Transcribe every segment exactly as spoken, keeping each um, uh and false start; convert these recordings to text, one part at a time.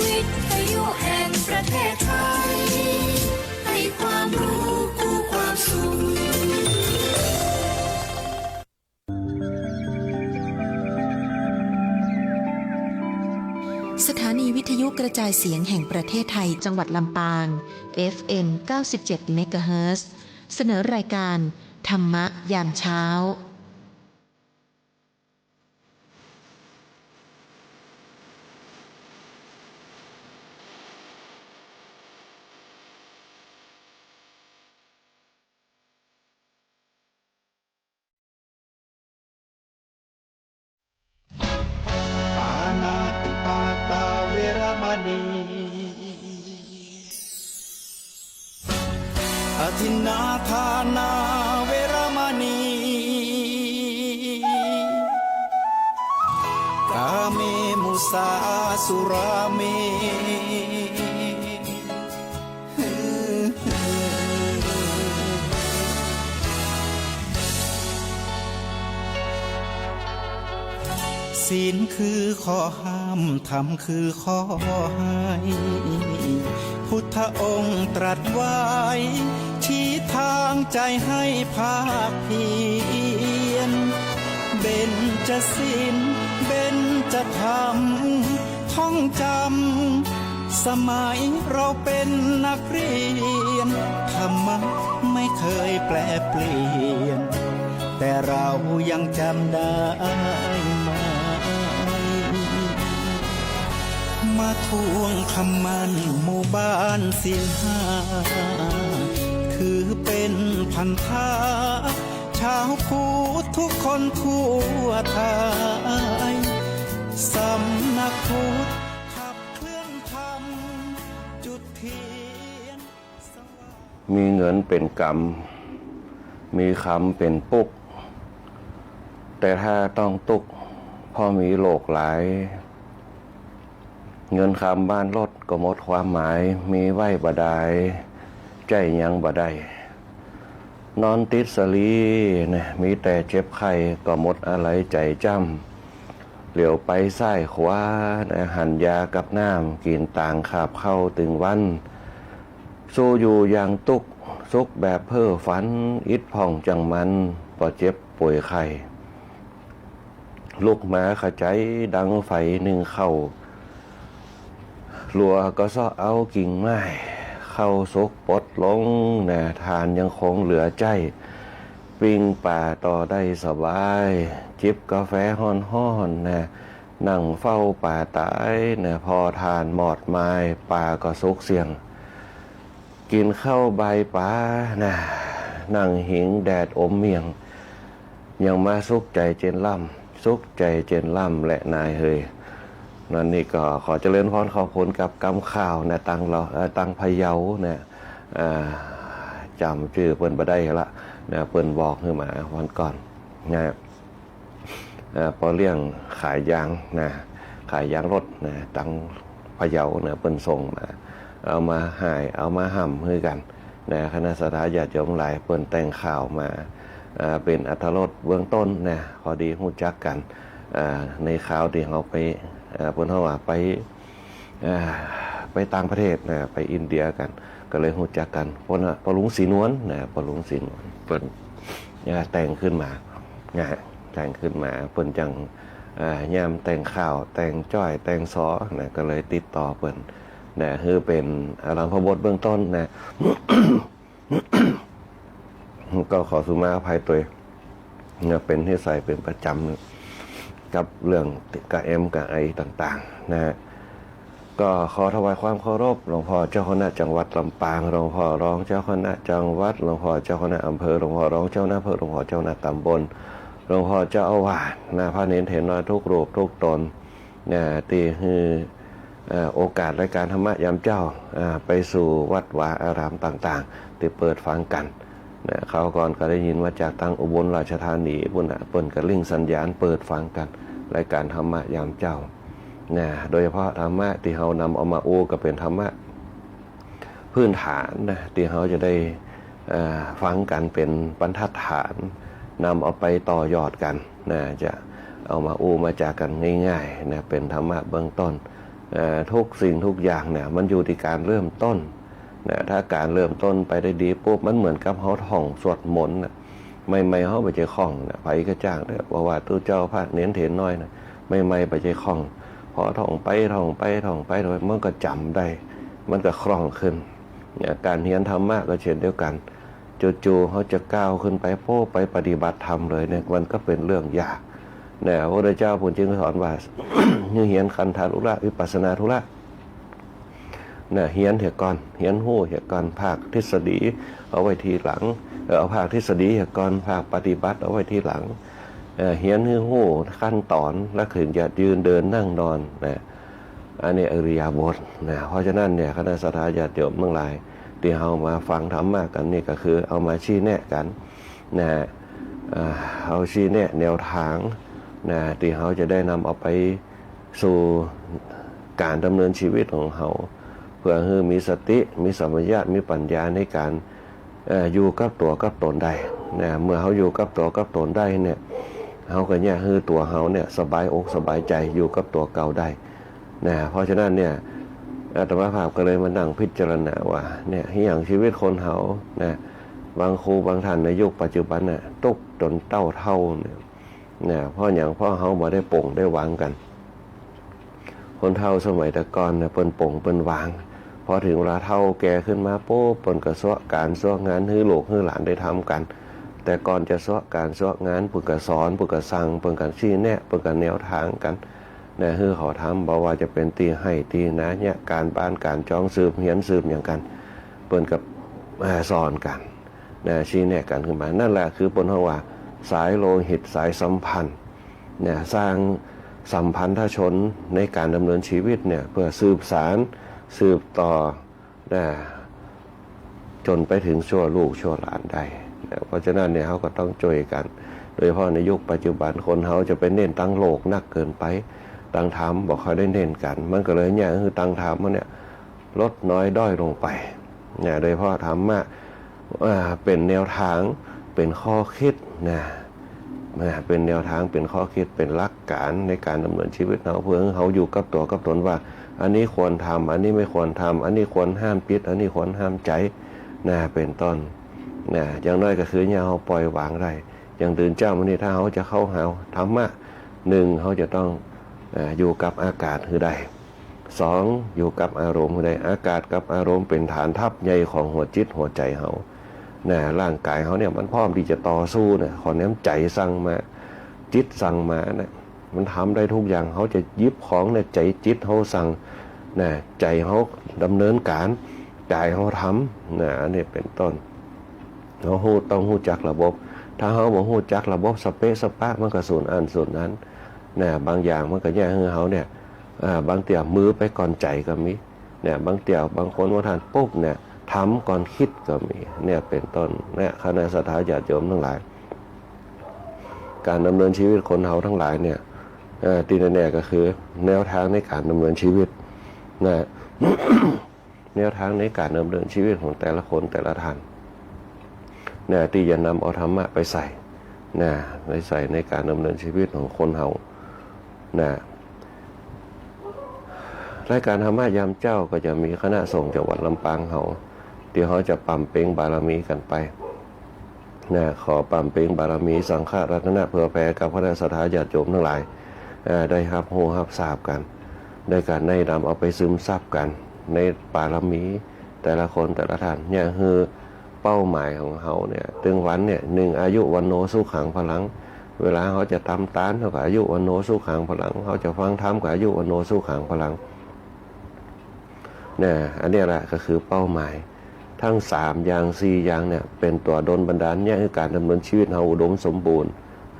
วิทยุแห่งประเทศไทย ให้ความรู้คู่ความสุข สถานีวิทยุกระจายเสียงแห่งประเทศไทย จังหวัดลำปาง เอฟเอ็ม เก้าสิบเจ็ด เมกะเฮิรตซ์ เสนอรายการ ธรรมะยามเช้า ปาณาติปาตาเวระมะณี อทินนาทานาเวระมะณี กาเม มุสา สุราเม ศีลคือข้อห้าม ธรรมคือข้อให้ พุทธองค์ตรัสไว้ ชี้ทางใจให้ภาคเพียร เบญจศีล เบญจธรรม ท่องจำ สมัยเราเป็นนักเรียน ธรรมะไม่เคยแปรเปลี่ยน แต่เรายังจำได้ไหม มาทวงคำมั่นหมู่บ้านศีลห้า ถือเป็นพันธะ ชาวพุทธทุกคนทั่วไทย สำนักพุทธขับเคลื่อนธรรม จุดเทียนสว่าง มีเงินเป๋นก๋ำ มีคำเป๋นปุก แต่ถ้าต้องตุ๊ก เพราะมีโรคหลาย เงินคำบ้านรถก็หมดความหมาย มีไว้บ่ดาย ใจ๊หยังบ่ได้ นอนติดสะหลีนะ มีแต่เจ็บไข้ ก็หมดอาลัยใจ๋จ้ำ เหลียวไปซ้ายขวานะ หันยากับน้ำ กิ๋นตางคาบข้าวตึงวัน สู้อยู่อย่างตุ๊ก สุขแบบเพ้อฝัน อิดพ่องจังมัน บ่เจ็บป่วยไข้ ลูกหมาขะใจ๋ดังไฟนึ่งข้าว ลัวก็เซาะเอากิ่งไม้ ข้าวสุกปดลงนะ ถ่านยังคงเหลือใจ๊ ปิ้งป่าต่อได้สบาย จิบกาแฟฮ้อนๆ นะ นั่งเฝ้าป่าต๋ายนะ ผ่อถ่านมอดมาย ป่าก็สุกเสี้ยง กิ๋นข้าวบ่ายป๋านะ นั่งหิงแดดอมเมี่ยง ยังมาสุขใจ๋เจนล้ำ สุขใจ๋เจนล้ำแหละนายเฮย นั่นนี่ก็ขอเจริญพรขอบคุณกับกำข่าวนะ ตังลาว เอ่อ ตังพะเยานะ อ่า จ๋ำจื้อเปิ้นบ่ได้ละนะ เปิ้นบอกหื้อมาวันก่อนนะ เอ่อ ป้อเลี้ยงขายยางนะ ขายยางรถนะ ตังพะเยานะ เปิ้นส่งมา เอามาฮ้าย เอามาฮ่ำหื้อกั๋น นะ คณะศรัทธาญาติโยมหลาย เปิ้นแต่งข่าวมา อ่า เป๋นอรรถรสเบื้องต้นนะ พอดีฮู้จักกั๋น อ่า ในคราวตี้เฮาไป อ่า เปิ้นเฮาว่าไป อ่า ไปต่างประเทศนะ ไปอินเดียกั๋น ก็เลยฮู้จักกั๋น เปิ้นน่ะ ป้อหลวงศรีนวลนะ ป้อหลวงศรีนวล เปิ้น อ่า แต่งขึ้นมานะ แต่งขึ้นมา เปิ้นจั่ง อ่า ยามแต่งข่าว แต่งจ้อย แต่งสอนะ ก็เลยติดต่อเปิ้น นะ คือเป๋นอารัมภบทเบื้องต้นนะ ก็ขอสุมาอภัยตวยนะ เป๋นนิสัยเป๋นประจำกับเรื่องกระแอมกระไอต่างๆ นะฮะ ก็ขอถวายความเคารพหลวงพ่อเจ้าคณะจังหวัดลำปาง หลวงพ่อรองเจ้าคณะจังหวัด หลวงพ่อเจ้าคณะอำเภอ หลวงพ่อรองเจ้าคณะอำเภอ หลวงพ่อเจ้าคณะตำบล หลวงพ่อเจ้าอาวาสนะ พระเณรเถรน้อยทุกรูปทุกตน นะ ตี้หื้อ เอ่อ โอกาสรายการธรรมะยามเจ๊า อ่า ไปสู่วัดวาอารามต่างๆ ตี้เปิดฟังกั๋น นะ คราวก่อนก็ได้ยินมาจากตังอุบลราชธานีปู้นน่ะ เปิ้นก็เร่งสัญญาณเปิดฟังกั๋น รายการธรรมะยามเจ๊า นะ โดยเฉพาะธรรมะตี้เฮานำเอามาอู้ก็เป๋นธรรมะ พื้นฐานนะ ตี้เฮาจะได้ เอ่อ ฟังกั๋นเป๋นบรรทัดฐาน นำเอาไปต่อยอดกั๋นนะ จะเอามาอู้มาจ๋ากั๋นง่ายๆ นะ เป๋นธรรมะเบื้องต้น เอ่อ ทุกสิ่งทุกอย่างเนี่ย มันอยู่ตี้ก๋านเริ่มต้นนะ ถ้าก๋านเริ่มต้นไปได้ดีปุ๊บ มันเหมือนกับเฮาท่องสวดมนต์น่ะ ใหม่ๆ เฮาบ่ใจ้คล่องนะ ใผก็จ้างเถาะ บ่ว่าตุ๊เจ้าพระเณรเถรน้อยนะ ใหม่ๆ บ่ใจ้คล่อง พอท่องไป ท่องไป ท่องไป มันก็จ๋ำได้ มันก็คล่องขึ้นนะ ก๋านเฮียนธรรมะก็เช่นเดียวกั๋น จู่ๆ เฮาจะก้าวขึ้นไป โป๊ะ ไปปฏิบัติธรรมเลยเนี่ย มันก็เป๋นเรื่องยากนะ พระพุทธเจ้าเปิ้นจึงสอนว่า หื้อเฮียนคันธาธุระ วิปัสสนาธุระ นะ เฮียนเหียก่อน เฮียนฮู้เหียก่อน ภาคทฤษฎีเอาไว้ทีหลัง เอ่อ เอาภาคทฤษฎีเหียก่อน ภาคปฏิบัติเอาไว้ทีหลัง เอ่อ เฮียนหื้อฮู้ขั้นต๋อน แล้วเถิงจะยืนเดินนั่งนอนนะ อันนี้อิริยาบถนะ เพราะฉะนั้นเนี่ย คณะศรัทธาญาติโยมตังหลาย ตี้เฮามาฟังธรรมะกั๋นนี่ก็คือเอามาชี้แนะกั๋นนะ เอ่อ เอาชี้แนะแนวตางนะ ตี้เฮาจะได้นำเอาไป สู่ก๋านดำเนินชีวิตของเฮา เปื้อหื้อมีสติ มีสัมปชัญญะ มีปัญญาในก๋าน เอ่อ อยู่กับตั๋วกับตนได้นะ เมื่อเฮาอยู่กับตั๋วกับตนได้เนี่ย เฮาก็เยียะหื้อตั๋วเฮาเนี่ยสบายอกสบายใจ๋ อยู่กับตั๋วเก่าได้นะ เพราะฉะนั้นเนี่ย อาตมาภาพก็เลยมานั่งพิจารณาว่า เนี่ย อย่างชีวิตคนเฮานะ บางครูบางต้านในยุคปัจจุบันน่ะ ตุ๊กจนเต้าเฒ่าเนี่ย นะ เพราะหยัง เพราะเฮาบ่ได้ปลงได้วางกั๋น คนเฒ่าสมัยแต่ก่อนเนี่ย เปิ้นปลงเปิ้นวาง พอเถิงเวลาเฒ่าแก่ขึ้นมาปุ๊บ เปิ้นก็เซาะก๋านเซาะงานหื้อลูกหื้อหลานได้ทำกั๋น แต่ก่อนจะเซาะก๋านเซาะงาน เปิ้นก็สอน เปิ้นก็สั่ง เปิ้นก็ชี้แนะ เปิ้นก็แนวตางกั๋นนะ หื้อเขาทำ บ่ว่าจะเป๋นตี้ไฮ่ตี้นาเนี่ย ก๋านบ้านก๋านจอง สืบเฮียนสืบหยังกั๋น เปิ้นก็ อ่า สอนกั๋น นะ ชี้แนะกั๋นขึ้นมา นั่นแหละคือเปิ้นฮ้องว่าสายโลหิตสายสัมพันธ์ นะ สร้างสัมพันธชนในก๋านดำเนินชีวิตเนี่ย เปื้อสืบสาน สืบต่อ นะ จ๋นไปเถิงชั่วลูกชั่วหลานได้ นะ เพราะฉะนั้นเนี่ย เฮาก็ต้องจ้วยกั๋น โดยเฉพาะในยุคปัจจุบัน คนเฮาจะไปเน้นตางโลกนักเกินไป ตางธรรมบ่ค่อยได้เน้นกั๋น มันก็เลยเยียะหื้อตางธรรมเฮาเนี่ย ลดน้อยด้อยลงไปนะ โดยเฉพาะธรรมะ อ่า เป๋นแนวตาง เป๋นข้อคิดนะ นะ เป๋นแนวตาง เป๋นข้อคิด เป๋นหลักก๋านในก๋านดำเนินชีวิตเฮา เปื้อหื้อเฮาอยู่กับตั๋วกับตนว่า อันนี้ควรทำ อันนี้ไม่ควรทำ อันนี้ควรห้ามจิต อันนี้ควรห้ามใจ๋นะ เป๋นต้นนะ อย่างน้อยก็คือเยียะหื้อเฮาปล่อยวางได้ อย่างตื่นเจ๊ามานี่ ถ้าเฮาจะเข้าหาธรรมะ นึ่ง เฮาจะต้อง เอ่อ อยู่กับอากาศหื้อได้ สอง อยู่กับอารมณ์หื้อได้ อากาศกับอารมณ์เป๋นฐานทัพใหญ่ของหัวจิตหัวใจ๋เฮา นะ ร่างก๋ายเฮาเนี่ยมันพร้อมตี้จะต่อสู้นะ ขอแหนมใจ๋สั่งมา จิตสั่งมานะ มันทำได้ทุกอย่าง เฮาจะหยิบของเนี่ย ใจ๋จิตเฮาสั่งนะ ใจ๋เฮาดำเนินก๋าน ก๋ายเฮาทำนะ อันนี้เป๋นต้น เฮาฮู้ ต้องฮู้จักระบบ ถ้าเฮาบ่ฮู้จักระบบ สะเปะสะปะ มันก็สูญอั้นสูญอั้นนะ บางอย่างมันก็เยียะหื้อเฮาเนี่ย อ่า บางเตื้อมือไปก่อนใจ๋ก็มีนะ บางเตื้อบางคนว่าท่านปุ๊บเนี่ย ทำก่อนกึ๊ดก็มี เนี่ยเป๋นต้นนะ คณะศรัทธาญาติโยมตังหลาย ก๋านดำเนินชีวิตคนเฮาตังหลายเนี่ย เอ่อ ตี้แน่ๆ ก็คือแนวตางในก๋านดำเนินชีวิตนะ แนวตางในก๋านดำเนินชีวิตของแต่ละคนแต่ละต้านนะ ตี้จะนำเอาธรรมะไปใส่นะ ไปใส่ในก๋านดำเนินชีวิตของคนเฮานะ รายก๋านธรรมะยามเจ๊าก็จะมีคณะสงฆ์จากวัดลำปางเฮา ตี้เฮาจะป๋ำเป็งบารมีกั๋นไป นะ ขอป๋ำเป็งบารมีสังฆรัตนะเผื่อแผ่กับคณะศรัทธาญาติโยมตังหลาย เอ่อ ได้ฮับฮู้ฮับทราบกั๋น ได้ก๋านได้นำเอาไปซึมซับกั๋นในบารมีแต่ละคนแต่ละต้าน เนี่ย คือเป้าหมายของเฮาเนี่ย ตึงวันเนี่ย นึ่ง อายุ วัณโณ สุขัง พลัง เวลาเฮาจะตำตาน เฮาก็ อายุ วัณโณ สุขัง พลัง เฮาจะฟังธรรมก็ อายุ วัณโณ สุขัง พลัง นะ อันนี้แหละก็คือเป้าหมาย ตึงสามอย่างสี่อย่างเนี่ย เป๋นตั๋วดลบันดาลเนี่ย หื้อก๋านดำเนินชีวิตเฮาอุดมสมบูรณ์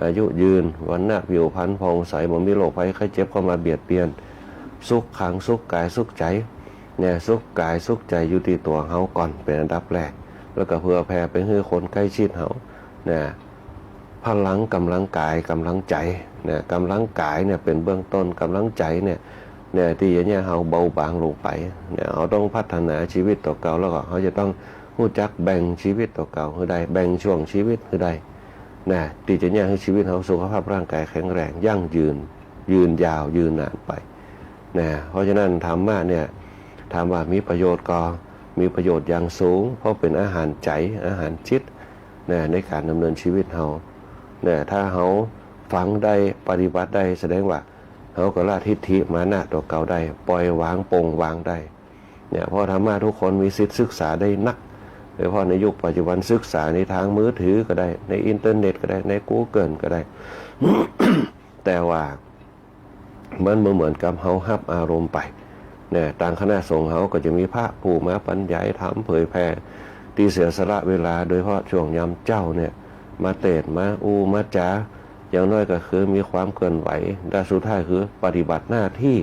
อายุยืน วรรณะผิวพรรณผ่องใส บ่มีโรคภัยไข้เจ็บเข้ามาเบียดเบียน สุขขัง สุขก๋ายสุขใจ๋ เนี่ย สุขก๋ายสุขใจ๋อยู่ตี้ตั๋วเฮาก่อน เป๋นอันดับแรก แล้วก็เผื่อแผ่ไปหื้อคนใก้ชิดเฮา นะ พลัง ก๋ำลังก๋าย ก๋ำลังใจ๋ นะ ก๋ำลังก๋ายเนี่ยเป๋นเบื้องต้น ก๋ำลังใจ๋เนี่ย เนี่ย ตี้จะเยียะหื้อเฮาเบาบางลงไป เนี่ย เฮาต้องพัฒนาชีวิตตั๋วเก่า แล้วก็เฮาจะต้องฮู้จักแบ่งชีวิตตั๋วเก่าหื้อได้ แบ่งช่วงชีวิตหื้อได้ นะ ตี้จะเยียะหื้อชีวิตเฮาสุขภาพร่างก๋ายแข็งแรง ยั่งยืน ยืนยาว ยืนนานไป นะ เพราะฉะนั้นธรรมะเนี่ย ถามว่ามีประโยชน์ก่อ มีประโยชน์อย่างสูง เพราะเป๋นอาหารใจ๋ อาหารจิต นะ ในก๋านดำเนินชีวิตเฮา นะ ถ้าเฮาฟังได้ ปฏิบัติได้ แสดงว่าเฮาก็ละทิฏฐิมานะตั๋วเก่าได้ ปล่อยวาง ปลงวางได้ เนี่ย เพราะธรรมะทุกคนมีสิทธิ์ศึกษาได้นัก โดยเฉพาะในยุคปัจจุบัน ศึกษาในตางมือถือก็ได้ ในอินเทอร์เน็ตก็ได้ ในกูเกิลก็ได้ แต่ว่า มันบ่เหมือนกับเฮาฮับอารมณ์ไป เนี่ย ตางคณะสงฆ์เฮาก็จะมีพระผู้มาบรรยายธรรมเผยแผ่ ตี้เสียสละเวลา โดยเฉพาะช่วงยามเจ๊าเนี่ย มาเตสน์ มาอู้ มาจ๋า อย่างน้อยก็คือมีความเคลื่อนไหว และสุดท้ายคือปฏิบัติหน้าที่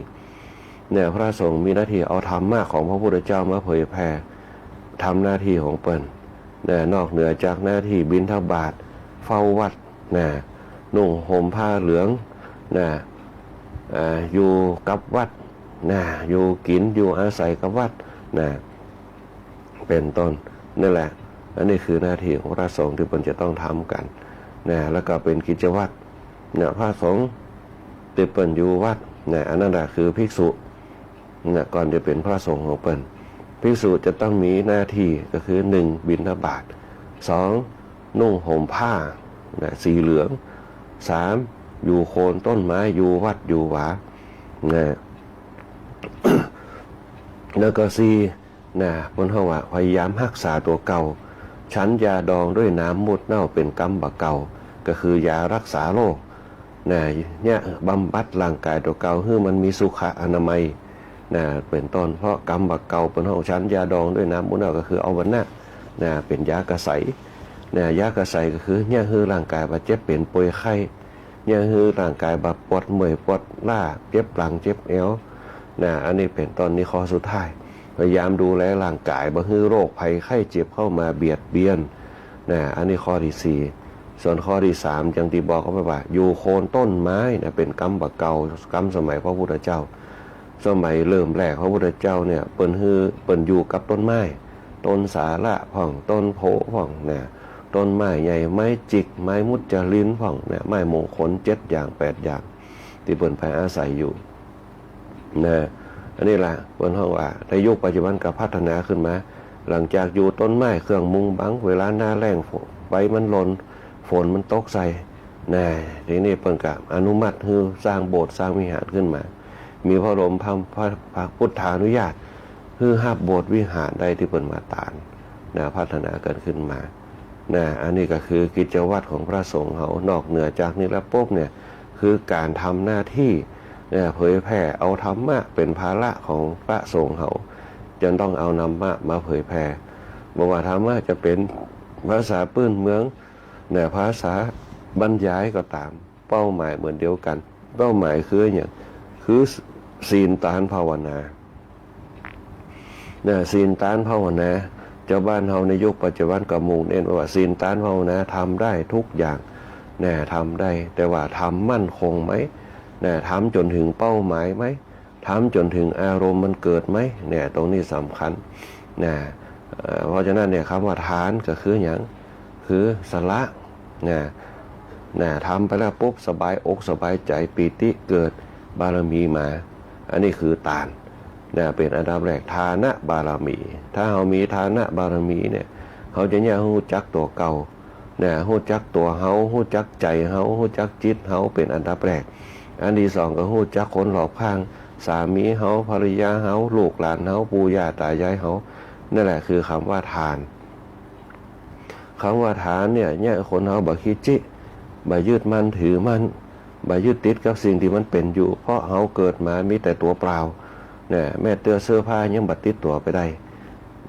เนี่ย พระสงฆ์มีหน้าที่เอาธรรมะของพระพุทธเจ้ามาเผยแผ่ ทำหน้าที่ของเปิ้น นะ นอกเหนือจากหน้าที่บิณฑบาต เฝ้าวัด นะ นุ่งห่มผ้าเหลือง นะ อ่า อยู่กับวัด นะ อยู่กิ๋น อยู่อาศัยกับวัด นะ เป๋นต้น นั่นแหละ อันนี้คือหน้าที่ของพระสงฆ์ตี้เปิ้นจะต้องทำกั๋น นะ แล้วก็เป๋นกิจวัตร นะ พระสงฆ์ตี้เปิ้นอยู่วัด นะ อันนั้นแหละคือภิกษุ นะ ก่อนจะเป๋นพระสงฆ์ของเปิ้น ภิกษุจะต้องมีหน้าที่ก็คือ หนึ่ง บิณฑบาต สอง นุ่งห่มผ้า นะ สีเหลือง สาม อยู่โคนต้นไม้ อยู่วัดอยู่วา นะ แล้วก็สี่ นะ เปิ้นฮ้องว่าพยายามฮักษาตั๋วเก่า ฉันยาดองด้วยน้ำมูตรเน่าเป๋นกรรมบ่าเก่า ก็คือยารักษาโรค นะ เนี่ย บำบัดร่างก๋ายตั๋วเก่า หื้อมันมีสุขอนามัย นะ เป๋นต้น เพราะกรรมบ่าเก่า เปิ้นฮ้องฉันยาดองด้วยน้ำมูตรเน่า ก็คือเอาวรรณะ นะ เป๋นยากระใส นะ ยากระใสก็คือ เนี่ย หื้อร่างก๋ายบ่าเจ็บเป๋นป่วยไข้ เนี่ย หื้อร่างก๋ายบ่าปวดเมื่อยปวดล้า เจ็บหลังเจ็บเอว นะ อันนี้เป๋นต้น นี่ข้อสุดท้าย พยายามดูแลร่างก๋าย บ่หื้อโรคภัยไข้เจ็บเข้ามาเบียดเบียน นะ อันนี้ข้อตี้สี่ ส่วนข้อตี้สาม อย่างตี้บอกเอาไว้ว่า อยู่โคนต้นไม้ นะ เป๋นกรรมบ่าเก่า กรรมสมัยพระพุทธเจ้า สมัยเริ่มแรกพระพุทธเจ้าเนี่ย เปิ้นหื้อ เปิ้นอยู่กับต้นไม้ ต้นสาละพ่อง ต้นโพธิ์พ่อง นะ ต้นไม้ใหญ่ ไม้จิก ไม้มุจลินพ่อง นะ ไม้มงคลเจ็ดอย่างแปดอย่าง ตี้เปิ้นไปอาศัยอยู่ นะ อันนี้ละเปิ้นฮ้องว่า ในยุคปัจจุบันก็พัฒนาขึ้นมา หลังจากอยู่ต้นไม้เครื่องมุงบัง เวลาหน้าแล้ง ไฟมันลน ฝนมันตกใส่ นะ ทีนี้เปิ้นก็อนุมัติหื้อสร้างโบสถ์สร้างวิหารขึ้นมา มีพระบรมพระ พระ พระพุทธานุญาต หื้อฮับโบสถ์วิหารได้ตี้เปิ้นมาตาน นะ พัฒนากั๋นขึ้นมา นะ อันนี้ก็คือกิจวัตรของพระสงฆ์เฮา นอกเหนือจากนี้แล้วปุ๊บเนี่ย คือก๋านทำหน้าที่ เนี่ย เผยแผ่เอาธรรมะเป๋นภาระของพระสงฆ์เฮา จะต้องเอาธรรมะมาเผยแผ่ บ่ว่าธรรมะจะเป๋นภาษาปื้นเมือง เนี่ย ภาษาบรรยายก็ต๋าม เป้าหมายเหมือนเดียวกั๋น เป้าหมายคืออะหยัง คือศีลตานภาวนา นะ ศีลตานภาวนา จาวบ้านเฮาในยุคปัจจุบันก็มุ่งเน้นว่าศีลตานภาวนาทำได้ทุกอย่าง นะ ทำได้ แต่ว่าทำมั่นคงไหม นะ ทำจ๋นเถิงเป้าหมายไหม ทำจ๋นเถิงอารมณ์มันเกิดไหม เนี่ย ตรงนี้สำคัญ นะ เอ่อ เพราะฉะนั้นเนี่ย กำว่าทานก็คืออะหยัง คือสละ นะ นะ ทำไปแล้วปุ๊บ สบายอกสบายใจ๋ ปีติเกิด บารมีมา อันนี้คือตาน นะ เป๋นอันดับแรก ทานะบารมี ถ้าเฮามีทานะบารมีเนี่ย เฮาจะเนี่ยฮู้จักตั๋วเก่า นะ ฮู้จักตั๋วเฮา ฮู้จักใจ๋เฮา ฮู้จักจิตเฮา เป๋นอันดับแรก อันตี้สองก็ฮู้จักคนรอบข้าง สามีเฮา ภรรยาเฮา ลูกหลานเฮา ปู่ย่าต๋ายายเฮา นั่นแหละคือกำว่าทาน กำว่าทานเนี่ย เนี่ย คนเฮาบ่ขี้จี้ บ่ยึดมั่นถือมั่น บ่ยึดติดกับสิ่งตี้มันเป๋นอยู่ เพราะเฮาเกิดมามีแต่ตั๋วเปล่า นะ แม้เตื้อเสื้อผ้ายังบ่ติดตั๋วไปได้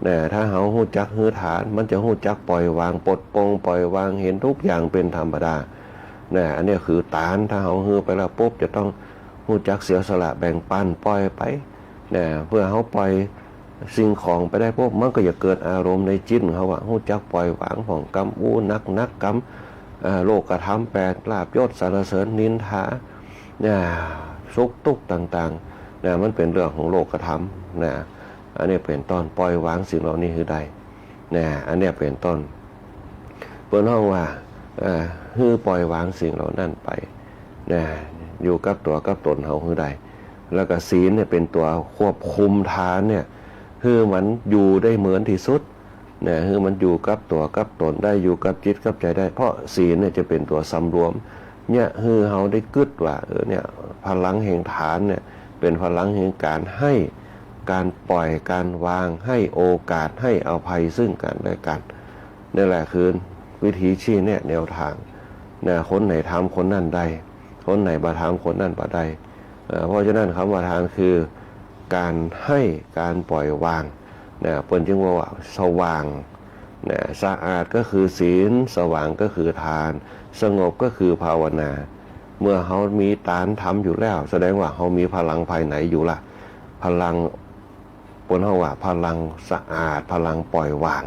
นะ ถ้าเฮาฮู้จักหื้อทาน มันจะฮู้จักปล่อยวาง ปลดปลง ปล่อยวาง หันทุกอย่างเป๋นธรรมดา นะ อันนี้คือตาน ถ้าเฮาหื้อไปแล้วปุ๊บ จะต้องฮู้จักเสียสละแบ่งปัน ปล่อยไป นะ เมื่อเฮาปล่อยสิ่งของไปได้ปุ๊บ มันก็จะเกิดอารมณ์ในจิตของเฮาอะ ฮู้จักปล่อยวางพ่อง กำอู้หนักๆ กำ อ่า โลกธรรมแปด ลาภยศสรรเสริญนินทา นะ สุขทุกข์ต่างๆ นะ มันเป๋นเรื่องของโลกธรรม นะ อันนี้เป๋นต้น ปล่อยวางสิ่งเหล่านี้หื้อได้ นะ อันเนี้ยเป๋นต้น เปิ้นฮ้องว่า เอ่อ หื้อปล่อยวางสิ่งเหล่านั้นไป นะ อยู่กับตั๋วกับตนเฮาหื้อได้ แล้วก็ศีลเนี่ยเป๋นตั๋วควบคุมทานเนี่ย หื้อมันอยู่ได้เหมือนตี้สุด นะ หื้อมันอยู่กับตั๋วกับต๋นได้ อยู่กับจิตกับใจ๋ได้ เพราะศีลเนี่ยจะเป๋นตั๋วสำรวม เนี่ย หื้อเฮาได้กึ๊ดว่า เออ เนี่ย พลังแห่งทานเนี่ย เป๋นพลังแห่งก๋านให้ ก๋านปล่อย ก๋านวาง ให้โอกาส ให้อภัยซึ่งกันและกัน นี่แหละคือวิธีชี้แนะแนวตาง นะ คนไหนทำคนนั้นได้ คนไหนบ่ทำคนนั้นบ่ได้ เอ่อ เพราะฉะนั้นกำว่าทานคือก๋านให้ ก๋านปล่อยวาง นะ เปิ้นจึงว่า ว่าสว่าง นะ สะอาดก็คือศีล สว่างก็คือทาน สงบก็คือภาวนา เมื่อเฮามีต๋านทำอยู่แล้ว แสดงว่าเฮามีพลังภายในอยู่ละ พลัง เปิ้นฮ้องว่าพลังสะอาด พลังปล่อยวาง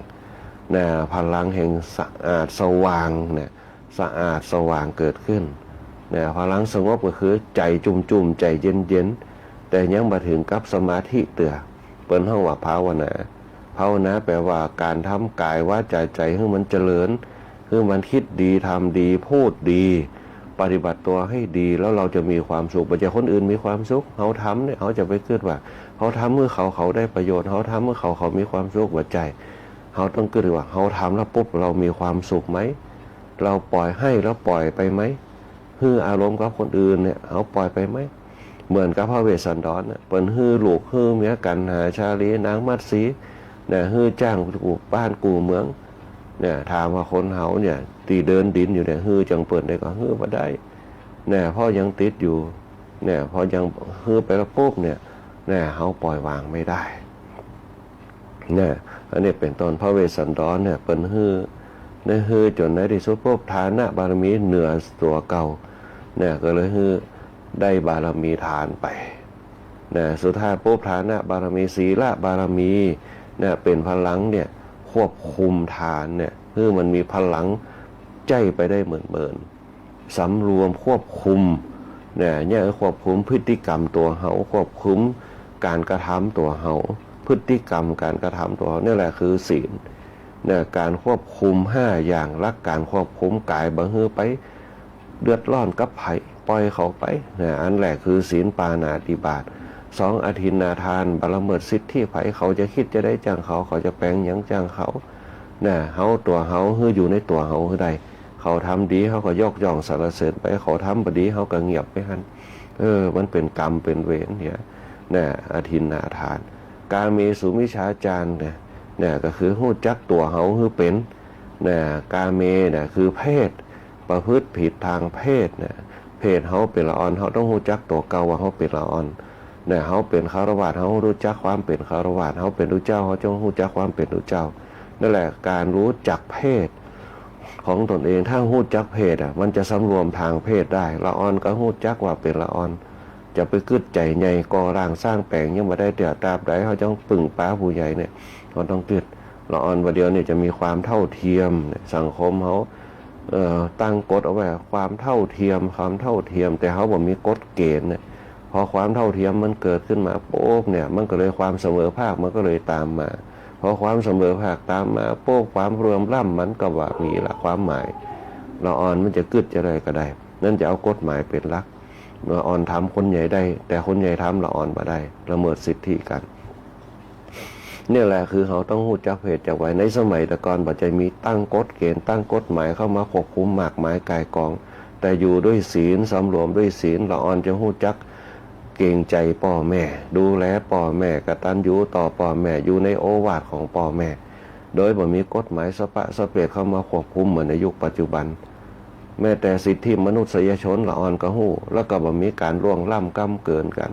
นะ พลังแห่งสะอาดสว่าง นะ สะอาดสว่างเกิดขึ้น นะ พลังสงบก็คือใจ๋จุ่มๆ ใจ๋เย็นๆ แต่ยังบ่เถิงกับสมาธิเตื้อ เปิ้นฮ้องว่าภาวนา ภาวนาแปลว่าก๋านทำก๋าย วาจา ใจ๋หื้อมันเจริญ หื้อมันกึ๊ดดี ทำดี พูดดี ปฏิบัติตั๋วหื้อดี แล้วเฮาจะมีความสุข บ่ใจ้คนอื่นมีความสุข เฮาทำเนี่ย เฮาจะไปกึ๊ดว่า เฮาทำหื้อเขา เขาได้ประโยชน์ เฮาทำหื้อเขา เขามีความสุข บ่ใจ้ เฮาต้องกึ๊ดว่า เฮาทำแล้วปุ๊บ เฮามีความสุขไหม เฮาปล่อย ให้แล้วปล่อยไปไหม หื้ออารมณ์กับคนอื่นเนี่ย เฮาปล่อยไปไหม เหมือนกับพระเวสสันดรน่ะ เปิ้นหื้อลูกหื้อเมีย กัณหา ชาลี นางมัตสี นะ หื้อจ้างกู้บ้านกู้เมือง เนี่ย ถามว่าคนเฮาเนี่ย ตี้เดินดินอยู่เนี่ย หื้อจั่งเปิ้นได้ก่อ หื้อบ่ได้ เนี่ย เพราะยังติดอยู่ เนี่ย เพราะยังหื้อไปแล้วปุ๊บเนี่ย เนี่ย เฮาปล่อยวางไม่ได้ เนี่ย อันนี้เป๋นต้น พระเวสสันดรเนี่ย เปิ้นหื้อ ได้หื้อจ๋นในตี้สุดปุ๊บ ทานะบารมีเหนือตั๋วเก่า เนี่ย ก็เลยหื้อได้บารมีทานไป นะ สุดท้ายปุ๊บ ทานะบารมี ศีลบารมี เนี่ย เป๋นพลังเนี่ย ควบคุมทานเนี่ย หื้อมันมีพลังใจ๊ไปได้เหมือนๆ สำรวมควบคุม เนี่ย เนี่ย ควบคุมพฤติกรรมตั๋วเฮา ควบคุมก๋านกระทำตั๋วเฮา พฤติกรรมก๋านกระทำตั๋วเฮา เนี่ยแหละคือศีล เนี่ย ก๋านควบคุมห้าอย่าง หลักก๋านควบคุมก๋าย บ่หื้อไปเดือดร้อนกับใผ ปล่อยเขาไป เนี่ย อันแหละคือศีลปาณาติบาต สอง อทินนาทาน บ่ละเมิดสิทธิใผ เขาจะกึ๊ดจะใดจ้างเขา เขาจะแป๋งหยังจ้างเขา เนี่ย เฮาตั๋วเฮา หื้ออยู่ในตั๋วเฮาหื้อได้ เขาทำดี เฮาก็ยกย่องสรรเสริญไป เขาทำบ่ดี เฮาก็เงียบไปหั้น เออ มันเป๋นกรรมเป๋นเวรเนี่ย นะ อทินนาทาน กาเมสุมิจฉาจาร เนี่ย เนี่ย ก็คือฮู้จักตั๋วเฮาหื้อเป๋น นะ กาเม เนี่ย คือเพศ ประพฤติผิดทางเพศ เนี่ย เพศเฮาเป๋นละอ่อน เฮาต้องฮู้จักตั๋วเก่าว่าเฮาเป๋นละอ่อน เนี่ย เฮาเป๋นฆราวาส เฮาฮู้จักความเป๋นฆราวาส เฮาเป๋นตุ๊เจ้า เฮาจงฮู้จักความเป๋นตุ๊เจ้า นั่นแหละ ก๋านฮู้จักเพศของตนเอง ถ้าฮู้จักเพศอ่ะ มันจะสำรวมทางเพศได้ ละอ่อนก็ฮู้จักว่าเป๋นละอ่อน จะไปกึ๊ดใจ๋ใหญ่ ก่อร่างสร้างแป๋งยังบ่ได้เตื้อ ตราบใดเฮายังปึ้งปาผู้ใหญ่เนี่ย เฮาต้องกึ๊ด ละอ่อนว่าเดี๋ยวนี้จะมีความเท่าเทียมเนี่ย สังคมเฮา เอ่อ ตั้งกฎเอาไว้ ความเท่าเทียม ความเท่าเทียม แต่เฮาบ่มีกฎเกณฑ์เนี่ย พอความเท่าเทียมมันเกิดขึ้นมาปุ๊บเนี่ย มันก็เลยความเสมอภาคมันก็เลยตามมา พอความเสมอภาคตามมาปุ๊บ ความเหลื่อมล้ำมันก็บ่มีละความหมาย ละอ่อนมันจะกึ๊ดจะใดก็ได้ นั่นจะเอากฎหมายเป๋นหลัก ละอ่อนทำคนใหญ่ได้ แต่คนใหญ่ทำละอ่อนบ่ได้ ละเมิดสิทธิกั๋น เนี่ยแหละคือเฮาต้องฮู้จักเพศจักวัย ในสมัยแต่ก่อนบ่ใจ้มีตั้งกฎเกณฑ์ ตั้งกฎหมายเข้ามาควบคุมมากมายก่ายกอง แต่อยู่ด้วยศีล สำรวมด้วยศีล ละอ่อนจะฮู้จักเกรงใจ๋ป้อแม่ ดูแลป้อแม่ กตัญญูต่อป้อแม่ อยู่ในโอวาทของป้อแม่ โดยบ่มีกฎหมายสะปะสะเปดเข้ามาควบคุมเหมือนในยุคปัจจุบัน แม้แต่สิทธิมนุษยชนละอ่อนก็ฮู้ แล้วก็บ่มีก๋านล่วงล้ำก้ำเกินกั๋น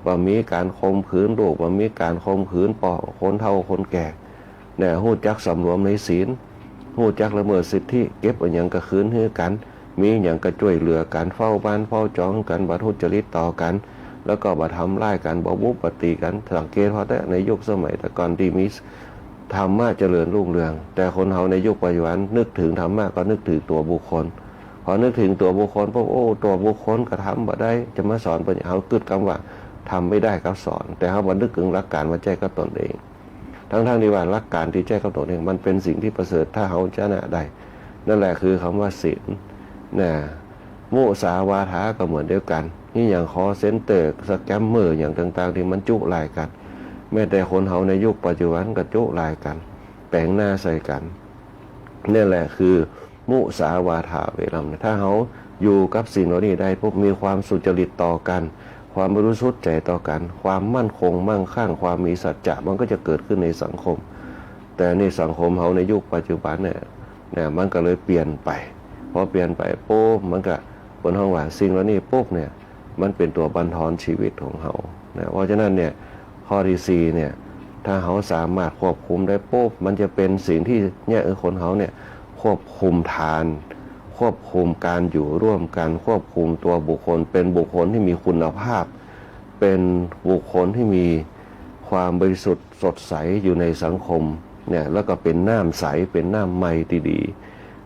บ่มีก๋านข่มขืนลูก บ่มีก๋านข่มขืนป้อ คนเฒ่าคนแก่ เนี่ย ฮู้จักสำรวมในศีล ฮู้จักละเมิดสิทธิ เก็บอะหยังก็คืนหื้อกั๋น มีหยังก็จ้วยเหลือกั๋น เฝ้าบ้านเฝ้าจองกั๋น บ่ทุจริตต่อกั๋น แล้วก็บ่ทำร้ายกั๋น บ่บุบบ่ตี๋กั๋น สังเกตเฮาเต๊อะ ในยุคสมัยแต่ก่อนตี้มีธรรมะเจริญรุ่งเรือง แต่คนเฮาในยุคปัจจุบันนึกเถิงธรรมะก็นึกเถิงตั๋วบุคคล พอนึกเถิงตั๋วบุคคลปุ๊บ โอ้ ตั๋วบุคคลก็ทำบ่ได้ จะมาสอนเปิ้น เฮากึ๊ดกำว่าทำไม่ได้กับสอน แต่เฮาบ่นึกเถิงหลักก๋านมาใจ๊กับตนเอง ทั้งๆ ตี้ว่าหลักก๋านตี้ใจ๊กับตนเอง มันเป๋นสิ่งตี้ประเสริฐ ถ้าเฮาจะชนะได้ นั่นแหละคือกำว่าศีล นะ มุสาวาทาก็เหมือนเดียวกั๋น นี่อย่างคอลเซ็นเตอร์ สแกมเมอร์ อย่างต่างๆ ตี้มันจุลายกั๋น แม้แต่คนเฮาในยุคปัจจุบันก็จุลายกั๋น แป๋งหน้าใส่กั๋น นี่แหละคือมุสาวาทาเวรมณี ถ้าเฮาอยู่กับสิ่งเหล่านี้ได้ปุ๊บ มีความสุจริตต่อกั๋น ความบริสุทธิ์ใจ๋ต่อกั๋น ความมั่นคงมั่งคั่ง ความมีสัจจะ มันก็จะเกิดขึ้นในสังคม แต่ในสังคมเฮาในยุคปัจจุบันเนี่ย เนี่ย มันก็เลยเปลี่ยนไป พอเปลี่ยนไปปุ๊บ มันก็ เปิ้นฮ้องว่าสิ่งเหล่านี้ปุ๊บเนี่ย มันเป๋นตั๋วบั่นทอนชีวิตของเฮา นะ เพราะฉะนั้นเนี่ย ข้อตี้สี่เนี่ย ถ้าเฮาสามารถควบคุมได้ปุ๊บ มันจะเป๋นสิ่งตี้เยียะหื้อคนเฮาเนี่ย ควบคุมทาน ควบคุมก๋านอยู่ร่วมกั๋น ควบคุมตั๋วบุคคล เป๋นบุคคลตี้มีคุณภาพ เป๋นบุคคลตี้มีความบริสุทธิ์สดใสอยู่ในสังคมเนี่ย แล้วก็เป๋นน้ำใส เป๋นน้ำใหม่ตี้ดี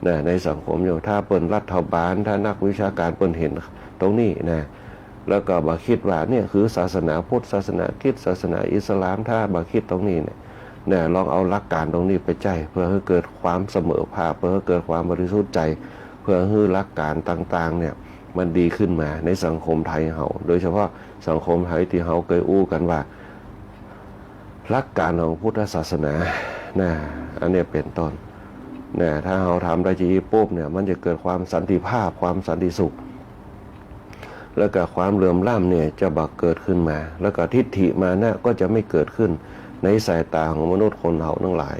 นะ ในสังคมอยู่ ถ้าเปิ้นรัฐบาล ถ้านักวิชาก๋านเปิ้นหันตรงนี้นะ แล้วก็บ่กึ๊ดว่าเนี่ยคือศาสนาพุทธ ศาสนาคริสต์ ศาสนาอิสลาม ถ้าบ่กึ๊ดตรงนี้เนี่ย นะ ลองเอาหลักก๋านตรงนี้ไปใจ๊ เพื่อหื้อเกิดความเสมอภาค เพื่อหื้อเกิดความบริสุทธิ์ใจ๋ เพื่อหื้อหลักก๋านต่างๆ เนี่ย มันดีขึ้นมาในสังคมไทยเฮา โดยเฉพาะสังคมไทยตี้เฮาเกยอู้กั๋นว่า หลักก๋านของพุทธศาสนา นะ อันเนี้ยเป๋นต้น นะ ถ้าเฮาทำได้จาอี้ปุ๊บเนี่ย มันจะเกิดความสันติภาพ ความสันติสุข แล้วก็ความเหลื่อมล้ำเนี่ยจะบ่เกิดขึ้นมา แล้วก็ทิฏฐิมานะก็จะไม่เกิดขึ้นในสายต๋าของมนุษย์คนเฮาตังหลาย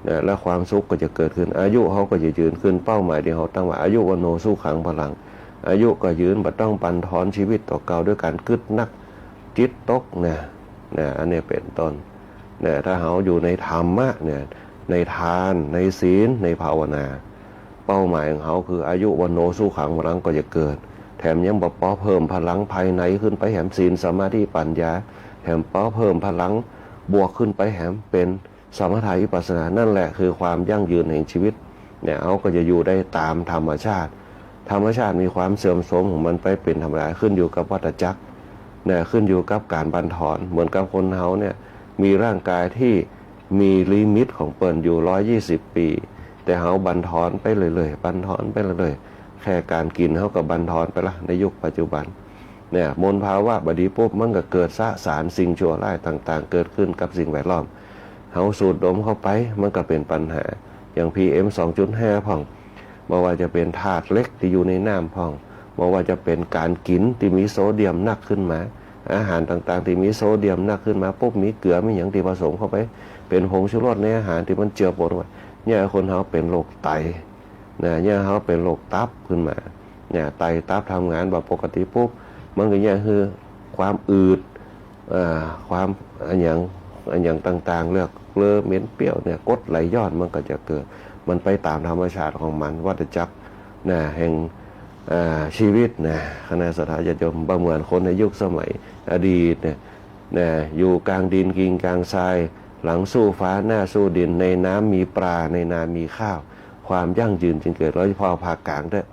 นะ และความสุขก็จะเกิดขึ้น อายุเฮาก็จะยืนขึ้น เป้าหมายตี้เฮาตั้งว่า อายุ วัณโณ สุขัง พลัง อายุก็ยืน บ่ต้องบั่นทอนชีวิตตั๋วเก่าด้วยก๋านกึ๊ดนัก จิตตกนะ นะ อันนี้เป๋นต้น นะ ถ้าเฮาอยู่ในธรรมะเนี่ย ในทาน ในศีล ในภาวนา เป้าหมายของเฮาคืออายุ วัณโณ สุขัง พลังก็จะเกิด แถมยังบ่ปอเพิ่มพลังภายในขึ้นไปแหม ศีล สมาธิ ปัญญา แถมปอเพิ่มพลังบวกขึ้นไปแหม เป๋นสมถะวิปัสสนา นั่นแหละคือความยั่งยืนแห่งชีวิต เนี่ย เฮาก็จะอยู่ได้ต๋ามธรรมชาติ ธรรมชาติมีความเสื่อมโทรมของมันไปเป๋นธรรมดา ขึ้นอยู่กับวัฏจักร เนี่ย ขึ้นอยู่กับก๋านบั่นทอน เหมือนกับคนเฮาเนี่ย มีร่างกายตี้มีลิมิตของเปิ้นอยู่ ร้อยยี่สิบ ปี๋ แต่เฮาบั่นทอนไปเรื่อยๆ บั่นทอนไปเรื่อยๆ แค่ก๋านกิ๋นเฮาก็บั่นทอนไปละ ในยุคปัจจุบัน เนี่ย มลภาวะบ่ดีปุ๊บ มันก็เกิดสสารสิ่งชั่วร้ายต่างๆ เกิดขึ้นกับสิ่งแวดล้อม เฮาสูดดมเข้าไป มันก็เป๋นปัญหา อย่าง พีเอ็ม สองจุดห้า พ่อง บ่ว่าจะเป๋นธาตุเหล็กตี้อยู่ในน้ำพ่อง บ่ว่าจะเป๋นก๋านกิ๋นตี้มีโซเดียมนักขึ้นมา อาหารต่างๆ ตี้มีโซเดียมนักขึ้นมาปุ๊บ มีเกลือ มีหยังตี้ผสมเข้าไป เป๋นผงชูรสในอาหารตี้มันเจือปนไว้ เยียะหื้อคนเฮาเป๋นโรคไต นะ เยียะหื้อเฮาเป๋นโรคตับขึ้นมา เนี่ย ไตตับทำงานบ่ปกติปุ๊บ มันก็เยียะหื้อความอืด เอ่อ ความอะหยัง อะหยังต่างๆ เลือดเลอะเหม็นเปรี้ยวเนี่ย กรดไหลย้อนมันก็จะเกิด มันไปต๋ามธรรมชาติของมัน วัฏจักรนะ แห่ง เอ่อ ชีวิตนะ คณะศรัทธาญาติโยม บ่เหมือนคนในยุคสมัยอดีตเนี่ย นะ อยู่กลางดินกินกลางทราย หลังสู้ฟ้าหน้าสู้ดิน ในน้ำมีปลา ในนามีข้าว ความยั่งยืนจึงเกิด โดยเฉพาะภาคกลางเต๊อะ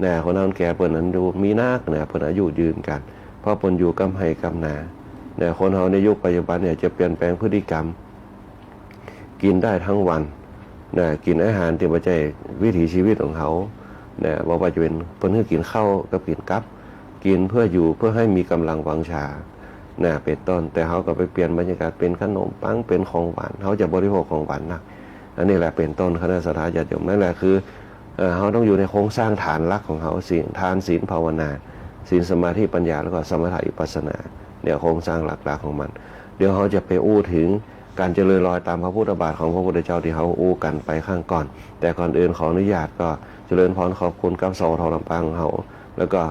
นะ คนเฒ่าคนแก่เปิ้นอายุมีนักนะ เปิ้นอายุยืนกั๋น เพราะเปิ้นอยู่กำไฮ่กำนา นะ คนเฮาในยุคปัจจุบันเนี่ยจะเปลี่ยนแปลงพฤติกรรม กิ๋นได้ทั้งวัน นะ กิ๋นอาหารตี้บ่ใจ้วิถีชีวิตของเขา นะ บ่ว่าจะเป๋น เปิ้นหื้อกิ๋นข้าวกับกิ๋นกับ กิ๋นเพื่ออยู่ เพื่อหื้อมีก๋ำลังวังชา นะ เป๋นต้น แต่เฮาก็ไปเปลี่ยนบรรยากาศ เป๋นขนมปัง เป๋นของหวาน เฮาจะบริโภคของหวานนัก อันนี้แหละเป๋นต้น คณะศรัทธาญาติโยม นั่นแหละคือ เอ่อ เฮาต้องอยู่ในโครงสร้างฐานหลักของเฮา ศีล ทาน ศีล ภาวนา ศีล สมาธิ ปัญญา แล้วก็สมถะวิปัสสนา เนี่ยโครงสร้างหลักๆ ของมัน เดี๋ยวเฮาจะไปอู้เถิงก๋านเจริญรอยต๋ามพระพุทธบาทของพระพุทธเจ้าตี้เฮาอู้กั๋นไปครั้งก่อน แต่ก่อนอื่นขออนุญาตก็เจริญพรขอบคุณกับ สวท ลำปางของเฮา แล้วก็